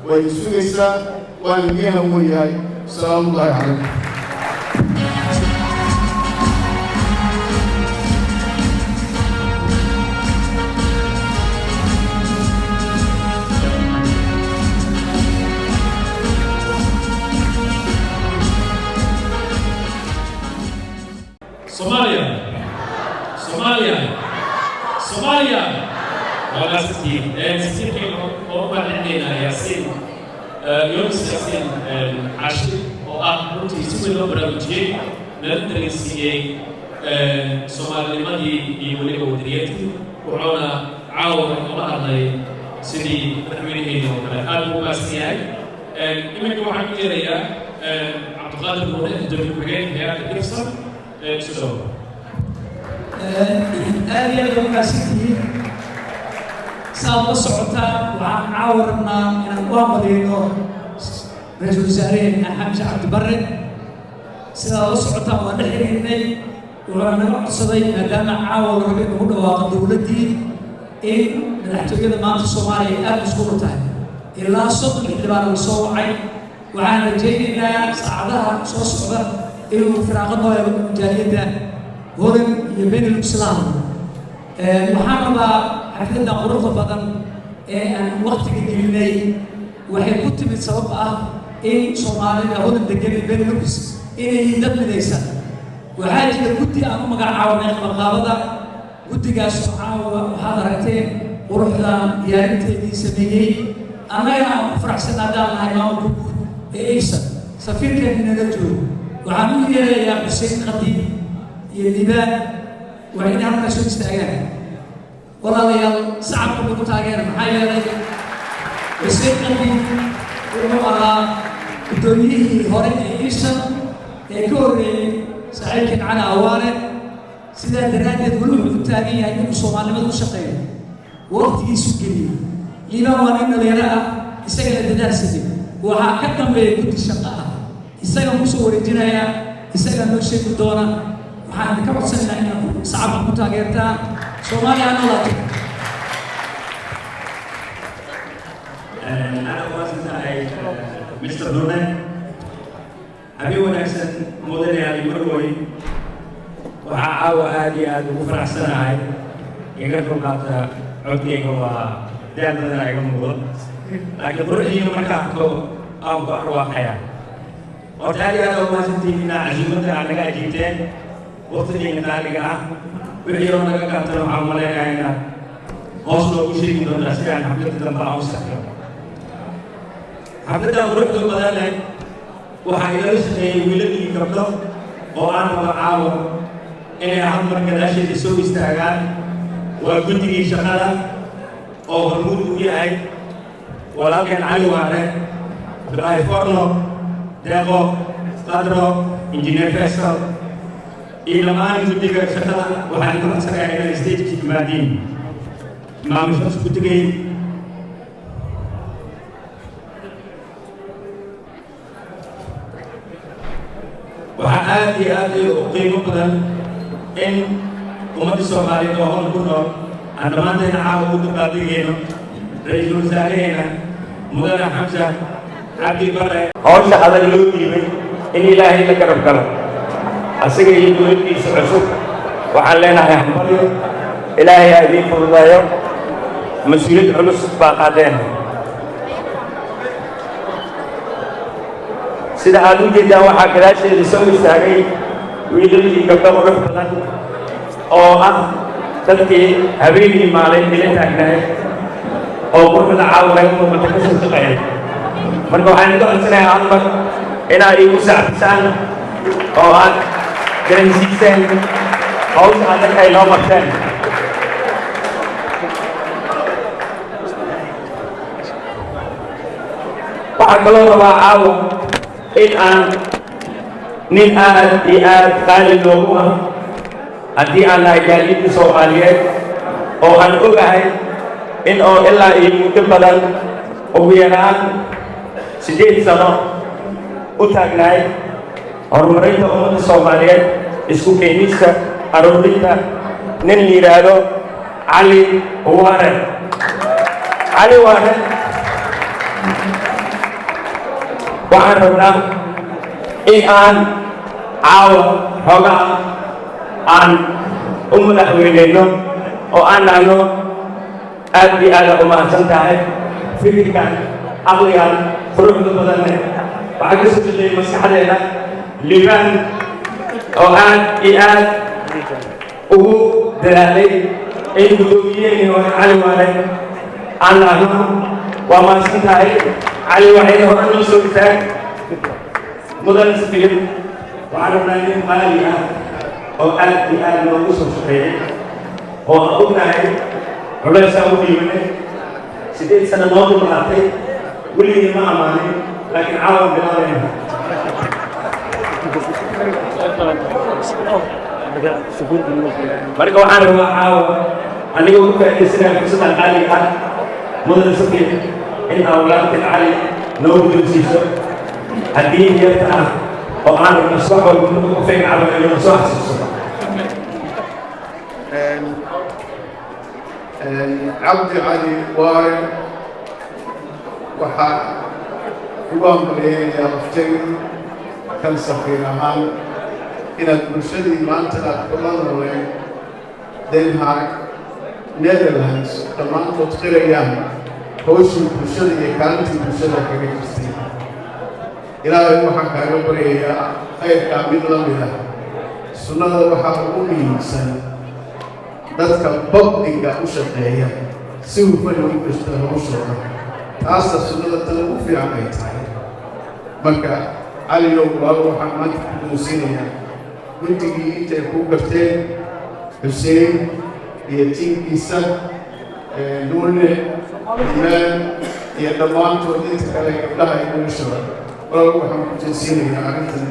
Waa idin sugaysaa, waana idiin hawoon yahay. Salaamullaahi calaykum. Soomaaliya, Soomaaliya, Soomaaliya! Waa mahadsantihiin. Safiirkayga oo u mahadcelinaynaa, Yaasiin Yunus Yaasiin Xaashi, oo ah runtii si weyn loo baraarujiyey, nala dareensiiyey Soomaalinimadii iyo weliba wadaniyadii, wuxuuna caawa ola hadlay sidii madaxweynaheena oo kale. Aad buu u mahadsan yahay. Iminka waxaan ku yeerayaa Cabdiqaadir Nuure, gudoomiye ku-xigeenka hay'adda IFSA. Soo dhawo. Aad iyo aad uga mahadsantihiin. Saad la socotaan, waxaan caawa rabnaa inaan u hambaliyeyno ra-iisul wasaareheenna Xamse Cabdi Barre. Sidaad la socotaan, waan la xiriirnay, wuxuuna naga codsaday, maadaama caawa la rabay in lagu dhawaaqo dowladdii, in madaxtooyada maanta Soomaaliya ay aada mashquul u tahay. Ilaa 30 xildhibaan la soo wacay. Waxaan rajaynaynaa saacadaha soo socda inuu firaaqo noo helo jaaliyadda Holland iyo Benelux la hadlo. Waxaan rabaa, xafladda quruxda badan ee aan waqtiga gelinay waxay ku timid sabab ah in Soomaalida Holland degan iyo Benelux inay dad midaysan. Waxaa jira guddi aan u magacaabnay qabanqaabada. Guddigaas oo caawa waxaad aragteen quruxda diyaarinteedii sameeyey, annagana aan ku faraxsan haddaan nahay maamulka guud ee IFSA. Safiirkeena nala joogo. Waxaan u yeerayaa Xuseen Khadiib iyo Liibaan, waa inay halkaa soo istaagaan. Walaalayaal, sacabka lagu taageera, maxaa yeelay Xuseen Khadiib wuxuu ahaa guddoomiyihii hore ee IFSA ee ka horreeyey saaxiibkeen Cali Awaare. Sidaa daraaddeed weli wuxuu u taagan yahay inuu Soomaalinimada u shaqeeyo, waqtigiisu geliyey. Liibaan waa nin dhalinyaro ah, isagana dadaal samey. Waxaa ka dambeeya guddi shaqo ah. Isagaan kusoo wareejinayaa, isagaa noo sheegi doona. Waxaan idinka codsanaynaa inaad sacabka ku taageertaan. Soomaaliya ha noolaato. Aad u tahay, Mr. Nune. Habeen wanaagsan, mudane Ali Marwoy. Waxaa caawa aad iyo aad ugu faraxsanahay, iga dulqaata codkayga, waa daal badan iga muuqdo, laakiin quruxdiina markaa arko aan ku arwaaqaya. Horta aad iyo aad u mahadsantihiin inaa casuumadda aad naga ajiibteen, waqtigiina qaaliga ah. Wixii oo naga gaabtana waxaan malaynayaa inaad hoos noogu sheegi doontaa si aan xafladda dambe aan u saxno. Xafladdan quruxda badan leh waxaa igala shaqeeyey wiilal iyo gabdho oo aan rabo caawa inay hal mar gadaasheeda soo istaagaan. Waa guddigii shaqada oo hormuud u yahay walaalkeen Cali Waare, Cabdulaahi Forno, Deeqo, Qadro, Injineer Faisal iyo dhammaan guddiga shaqada. Waxaan ka codsanayaa inay stageka yimaadiin maamusha guddigay. Waxaa aad iyo aad u qiimo badan in ummadda Soomaaliyeed oo hodan ku nool aan dhammaanteena caawa u dabaaldegayno ra-iisul wasaaraheena mudane Xamsa Cabdi Bare. Hawsha adag loo dhiibay in Ilaahay la garab galo asaga iyo dowladdiisa cusub. Waxaan leenahay hambalyo, Ilaahay ha idiin fududeeyo, mas-uuliyad culus baa qaadeen. Sida aad u jeedaan, waxaa gadaasheeda soo istaagay wiilal iyo gabdho qurux badan oo ah dadkii habeenii maalin ila taagnayd oo quruxda caawa laga muuqata ka soo shaqeeyay. Marka waxaan idinka codsanayaa hal mar inaad iigu sacbisaan oo aad dareensiiseen hawsha adag ay noo qabteen. Waxaa kaloo rabaa caawa in aan nin aad iyo aad qaali noogu ah haddii aan nahay jaaliyadda Soomaaliyeed, oo aan ogahay in oo ilaa iyo muddo badan, ugu yaraan 8 sano u taagnaay horumarinta ummadda Soomaaliyeed, isku keenista, aruurinta, nin la yidhaahdo Cali Waare. Cali Waare, waxaan rabnaa in aan caawa xoogaa aan u madaxweyneyno oo aan dhahno aad iyo aada u mahadsan tahay. Fikirkan, caqligan quruxda badanne waxaa ka soo shaqeeyey maskaxdeena Liibaan oo aad iyo aad ugu dadaalay in guddoomiyeeni hore Cali Waare aan dhahno waa mahadsan tahay. Cali, waxayna hore noo soo istaag. Mudan safiir, waxaan rabnaa nin qaali ah oo aad iyo aad noogu soo shaqeeyey oo aan ognahay culaysaan u dhiibanay, 8 sano noo dulqaatay, weligii ma ammaanin, laakiin caawan bilaabayna. Marka waxaan rabaa caawa, anigoo ku faa'iidaysanaya fursaddan qaaliga ah, mudan safiir, in aa walaalkan Cali noo guddoonsiiso haddii yarta ah oo aan rabno subax walba marka kafeega cabo inuu soo xasuuso. Cabdi Cali Waare, waxaa ugu hambalyeynaya laftaydu kan safiir ahaan inaad bulshadii maanta aad kula nooleen Den Haag, Netherlands, dhammaantood qirayaan hawshii bulshada iyo kaalintii bulshada kaga jirtay. Ilaahay waxaan kaaga baryayaa khayrkaa mid la mid ah. Sunnada waxaa ugu muhiimsan dadka public-ga u shaqeeya si hufan ugu gashta hawshooda, taasa sunnada tan ugu fiican ay tahay. Marka Caliyow, walaalo, waxaan maanta ku guddoonsiinayaa guddigii intay kuu garteen, Xuseen iyo tiimkiisa, Nuurne, Imaan iyo dhammaantood inta kale, gabdhaha iyo wiilashaba. Walaal, waxaan ku jeedsiinayaa arrintan.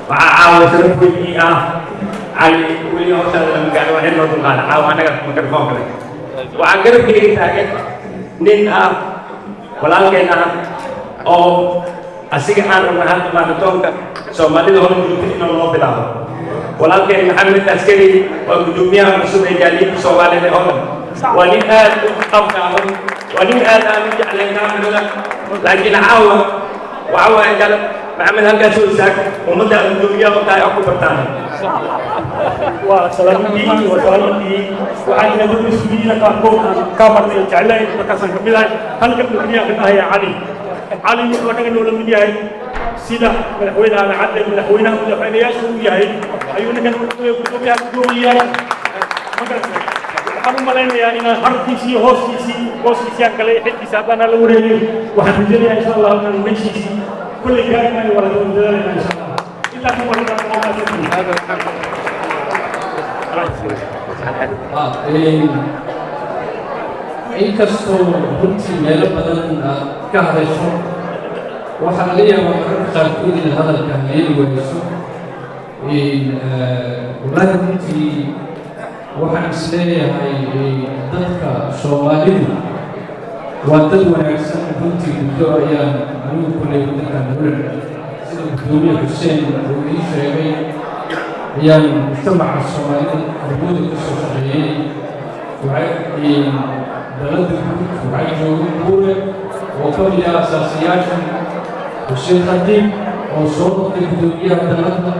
Waxaa caawa sharaf weyn ii ah, Cali, weli hawshaada lama gaaro, waa in loo dulqaada. Caawa annaga mikrofoonka leh waxaan garabkayga taagan nin ah, walaalkeen ah, oo asiga aan rabna hadda maaratoonka Soomaalida hore joogta in loo bilaabo. Walaalkeen Maxamed Askari waa guddoomiyaha cusub ee jaaliyadda Soomaalida ee Holland. Waa nin aad u qabkaaban, waa nin aad aan u jeclayn kaamirada, laakiin caawa waxa waaye galab. Maxamed, halkaas soo istaag, ummadda aad guddoomiyaha u tahay oo ku bartaan. Waa salaamadii, waa salaamadii. Waxaa jira dad mas-uuliyiina qaarkood aan ka marnay oo jeclayn, markaasaan ka mid ahay. Halkan keliya ka dhahaya Cali, Cali wuxuu annaga noola mid yahay sida madaxweynaha Cadde madaxweynaha madaxweynayaasha uu yahay ayuu ninkan guddoomiyaha guddoomiye yahay. Ma garatay? Waxaan u malaynayaa inaan harkiisii, hooskiisii, hooskiisii aan galay, xilkiisa haddaanaa la wareegay. Waxaan rajaynayaa insha Allah inaan meeshiisii kulley gaari maayo, waa la dadaalanaa insha Allah. Intaas waa. Inkastoo runtii meelo badan aad ka hadasho, waxaa laga yaabaa mararka qaarkood inaad hadalka haleeli wayso. Wallaahi, runtii waxaan isleeyahay dadka Soomaalidu waa dad wanaagsan. Runtii muddo ayaan anigu kulley waddankan Holland, sida guddoomiye Xuseen uu ii sheegay, ayaan mujtamaca Soomaalida arbooda ka soo shaqeeyey. Waxay dalada guud waxaa joogay Buure oo ka mid ah asaasiyaasha, Xuseen Khadiib oo soo noqday guddoomiyaha dalada,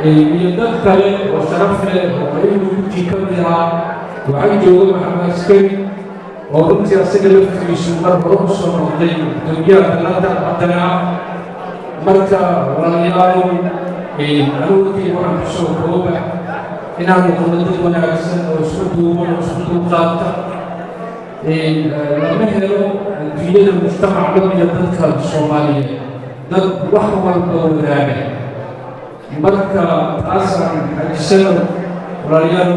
iyo dad kale oo sharaf leh oo ayagu runtii ka mid ahaa. Waxaa joogay Maxamed Askari oo runtii asaga laftigiisu mar hore u soo noqday guddoomiyaha dalada haddana. Marka walaalayaalow, anigu warkayga waxaan kusoo kooba Inaan noqono dad wanaagsan oo isku duuban oo isku dulqaata. Lama helo adduunyada mujtamac la mida dadka Soomaaliyeed, dad wax walba wadaaga. Marka taasaan xajisano, walaalayaal.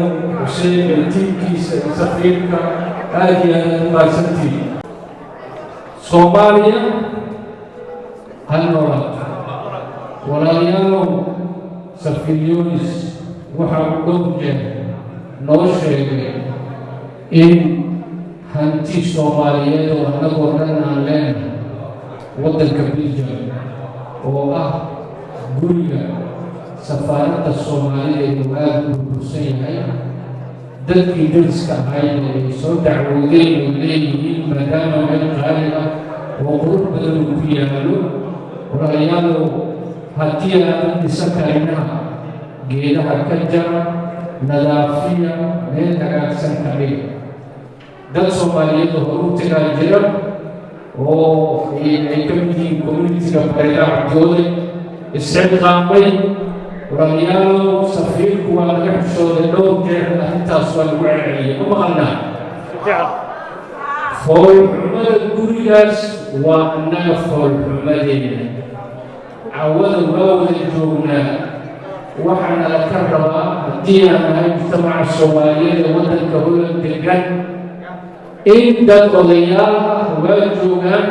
Xuseen iyo tiimkiisa iyo safiirka, aad iyo aad u mahadsantihiin. Soomaaliya ha noolaato. Walaalayaalow, safiir Yunis waxa uu dhowr jeer noo sheegay in hanti Soomaaliyeed oo annagoo dhan aan leenahay waddanka Belgium, oo ah guriga safaaradda Soomaalida, uu aada u burbursan yahay. Dadkii dariska ahayd ay soo dacwoodeen oo leeyihiin, maadaama meel qaali ah oo qurux badan uu ku yaallo. Walaalayaalow, haddii aadan dhisan karinaha, geedaha ka jara, nadaafiya, meel hagaagsan ka dhiga. Dad Soomaaliyeed oo hor u tagaa jira oo ay ka mid yihiin community-ga Bareeda Cabdioode isxilqaamay. Walaalayaalow, safiirku waa laga xishooday dhowr jeer, arrintaas waa lagu celceliyay. Ma maqalnaa? Foolxumada gurigaas waa annaga foolxumadeena. Cawada waa wada joognaa. Waxaana la ka rabaa, haddii aan nahay mujtamaca Soomaaliyeed ee waddanka Holland degan, in dad odayaal ah waa joogaan,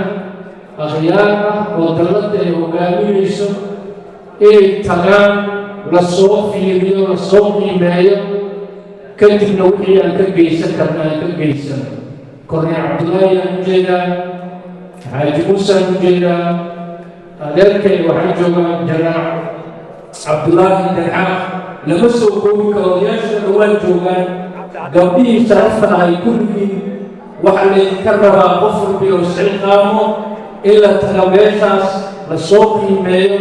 akhyaar ah oo dalladda ay hogaaminayso, inay tagaan, lasoo fiiriyo, lasoo qiimeeyo, kadibna wixii aan ka geysan karna aan ka geysano. Korney Cabdullaahi aan u jeedaa, Xaaji Muuse aan u jeedaa, adeerkay waxaa joogaa Janaac Cabdullaahi Danxaaq. Lama soo koobi karo, odayaashana waa joogaan, gabdhihii sharafta ahay kulligii. Waxaa laydinka rabaa qof walbi oo isxilqaamo in la taga meeshaas, lasoo qiimeeyo.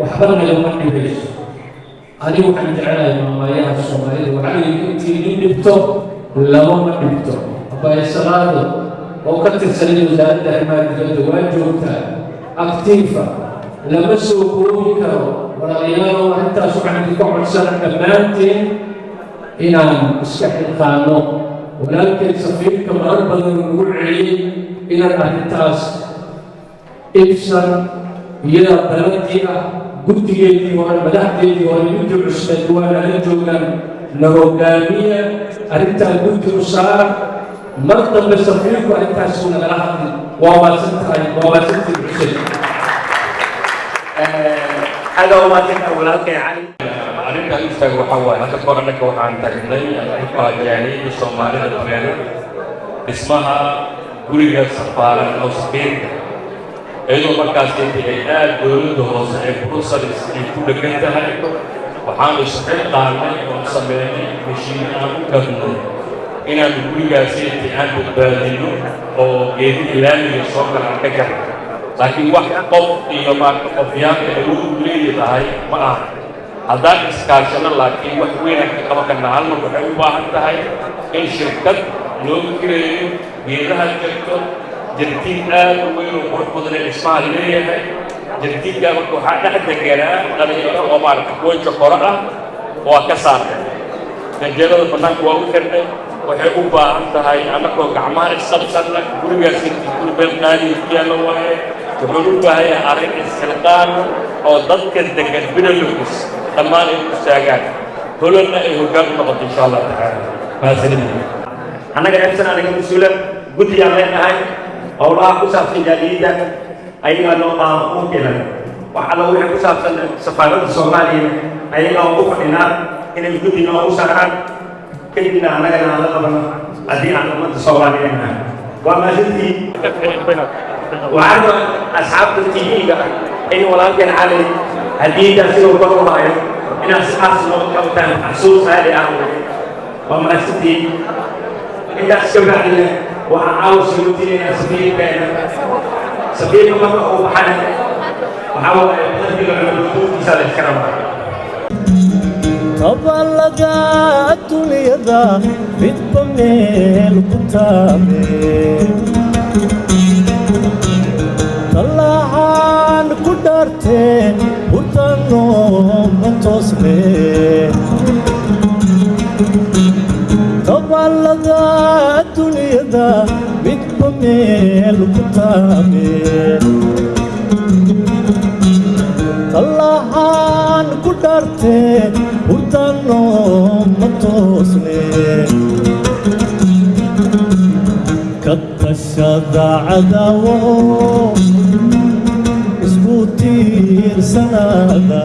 Waxba nagama dhibayso. Anigu waxaan jecelahay maamaayaha Soomaalida, waxaa layidhi: intii nin dhibto lamama dhibto. Abaysalaado oo ka tirsanay Wasaaradda Arrimaha Dibadda waa joogtaa, active ah. Lama soo koobi karo. Walaalayaalow, arrintaas waxaan idinka codsana dhammaanteen inaan iska xilqaano. Walaalkeed safiirka marar badan lagu celiyey inaan arrintaas ibsan, iyada daladii ah, guddigeedii hore, madaxdeedii hore, guddi cusbeed waa nala joogaan. Na hogaamiya arrintaa, guddi u saara. Mar dambe safiirku arrintaas uu nagala hadli. Waa mahadsan tahay, waa mahadsantihi, Xuseen. Aad u mahadsantahay, walaalkay Cali. Arrinta istaaga waxaa waaye, hadda kahor annaka waxaan tagnay jaaliyadda Soomaalida Beena dhismaha guriga safaaran oo safiirka, iyadoo markaas ay aad dowladda hoose ee Brussels ay ku dhegan tahay. Waxaanu isxil qaadnay oon sameynay mashiino aan u gadnay inaanu gurigaasi inti aan badbaadino oo geedihii laamiga soo gala aan ka jarno. Laakiin wax qof iyo maarka qofyaanka awood u leeyahay ma aha. Haddaan iskaashano laakiin wax weynaan ka qaban karnaa. Hal mar waxay u baahan tahay in shirkad loo kireeyo, geedaha jarto. Jartiin aad u weyn oo qurux badan ee dhismaha leeyahay. Jartiinkaa marka waxaa dhex deganaa dhalinyaro oo maaragta kuwa jokoro ah. Waa ka saarnay ganjeelada, bannaanka waa u xirnay. Waxay u baahan tahay annagoo gacmaha isqabsanna. Gurigaas intii guri meel qaaliya ku yaallo waaye. Wuxuu u baahan yahay arrin isxilqaan oo dadka degan Benelux dhammaan ay u istaagaan, Holandna ay hoggaan u noqoto, insha Allah tacaala. Mahadsanidin. Annaga Epson anaga mas-uula guddiyaan leenahay. Howlaha ku saabsan jaaliyadda ayagaa noo u kenan. Wax alla wixii ku saabsan safaaradda Soomaaliya ayagaa ugu fadhinaa inay guddi noogu saaraan, kadibna annagana aan la qabano haddii aan ummadda Soomaaliyeed nahay. Waa mahadsantihiin. Waxaan rabaa asxaabta TV-ga in walaalkeen Cali hadiyaddaa sidoo kor u hayo inaad si aas nooga qabtaan, xasuus qaali ah. Waa mahadsantihiin. Intaas ka bacdina waxaan caawa soo safiirkeena. Safiirka marka uu baxana, waxaa waaye qalbiga cunugtuurkiisa la iska rabaa. Tabalada adduunyada midba meel ku taabe, tallaacan ku dhaartee, hurdano ma toosne. meel ku taame. Tallahaan ku dharte hurdano ma toosne. Ka tashada cadaawo isku tiirsanaada.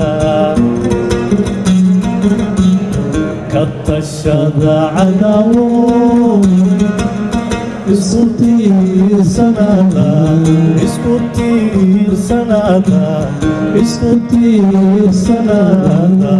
Ka tashada cadaawo isku tiirsanaada, isku tiirsanaada, isku tiirsanaada.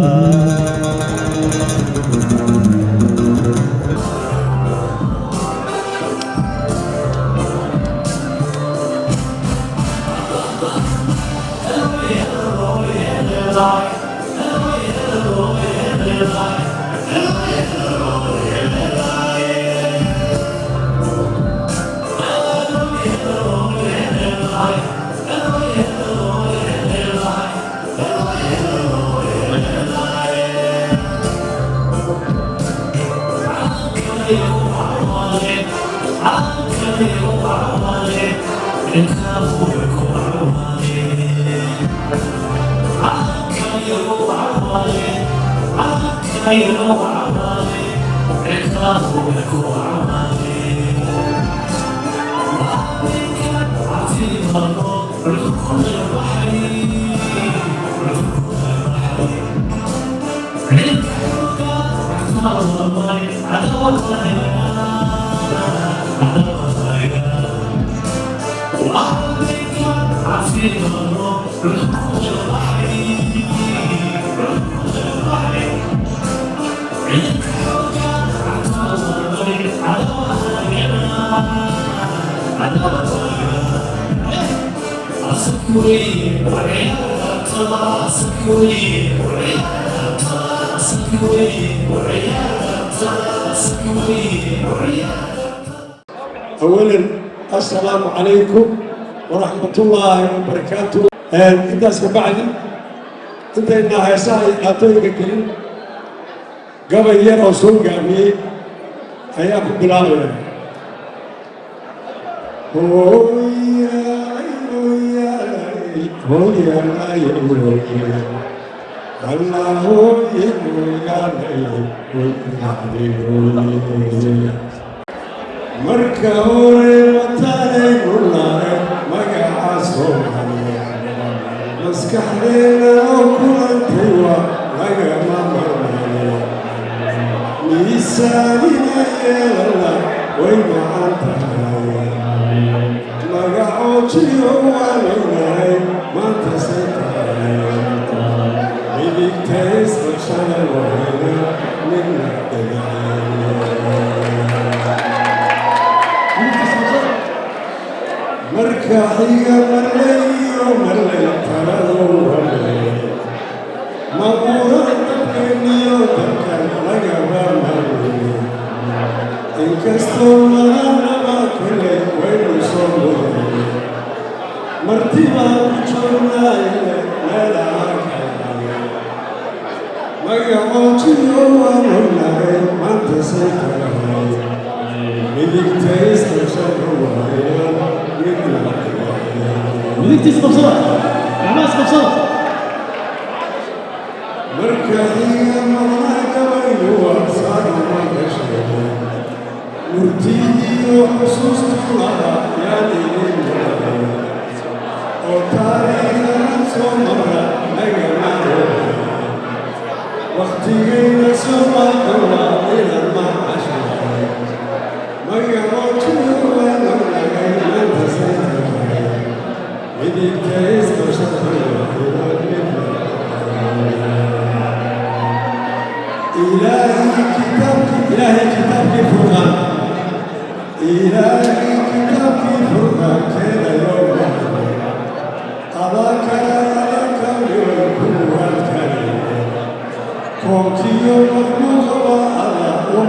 أولا، السلام عليكم ورحمة الله وبركاته. Intaas ka bacdi, intaynaa heesaha iyo dhaatooyinka gelin, gabay yar oo soo gaabiyey ayaa ku bilaabaya. Hooyay, hooyay, hooyay, hooyay, Allah hooyay, hooyay, hooyay. Marka hore mataanaynu nahay magaca Soomaaliya, maskaxdeena oo kulantay waa lagama marmayo. Miisaanina yeelana way macan tahay. Magacoojiyo waanu nahay maanta say tahay. Midigta isqabshada wahayna midna dhinaceena. Marka xiga, marley iyo marley taladu waley maquuran dadkeeniyo dalkan lagama marweye. Inkastoo malanaba kolley waynu soo mudane, marti baan ku joognaaye meelaha kalaye. Magacoojiyo waanu nahay maanta say tahay. Midigta isqabshada wahayna midna Midigta isqabsada, gacmaha isqabsada. Marka xiga, maqnaa gabaygu waa saaduma ka sheegay. Murtidiyo xusuustu laha yaan idin maqlay oo taariikhahan soo mara nagama roobay. Wakhtigayna soo maaka waa inaan macashahay. Magacoojiyo waanu nagay maanta say tahay. Midigta isqabshada wahayna midna. Ilaahay kitaabkii, Ilaahay kitaabkii Furqaan, Ilaahay kitaabkii Furqaan keenayo waxay adaa kale adaa kale kuwaad kale koonkiyo makhluuqaba adaa u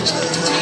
Thank you.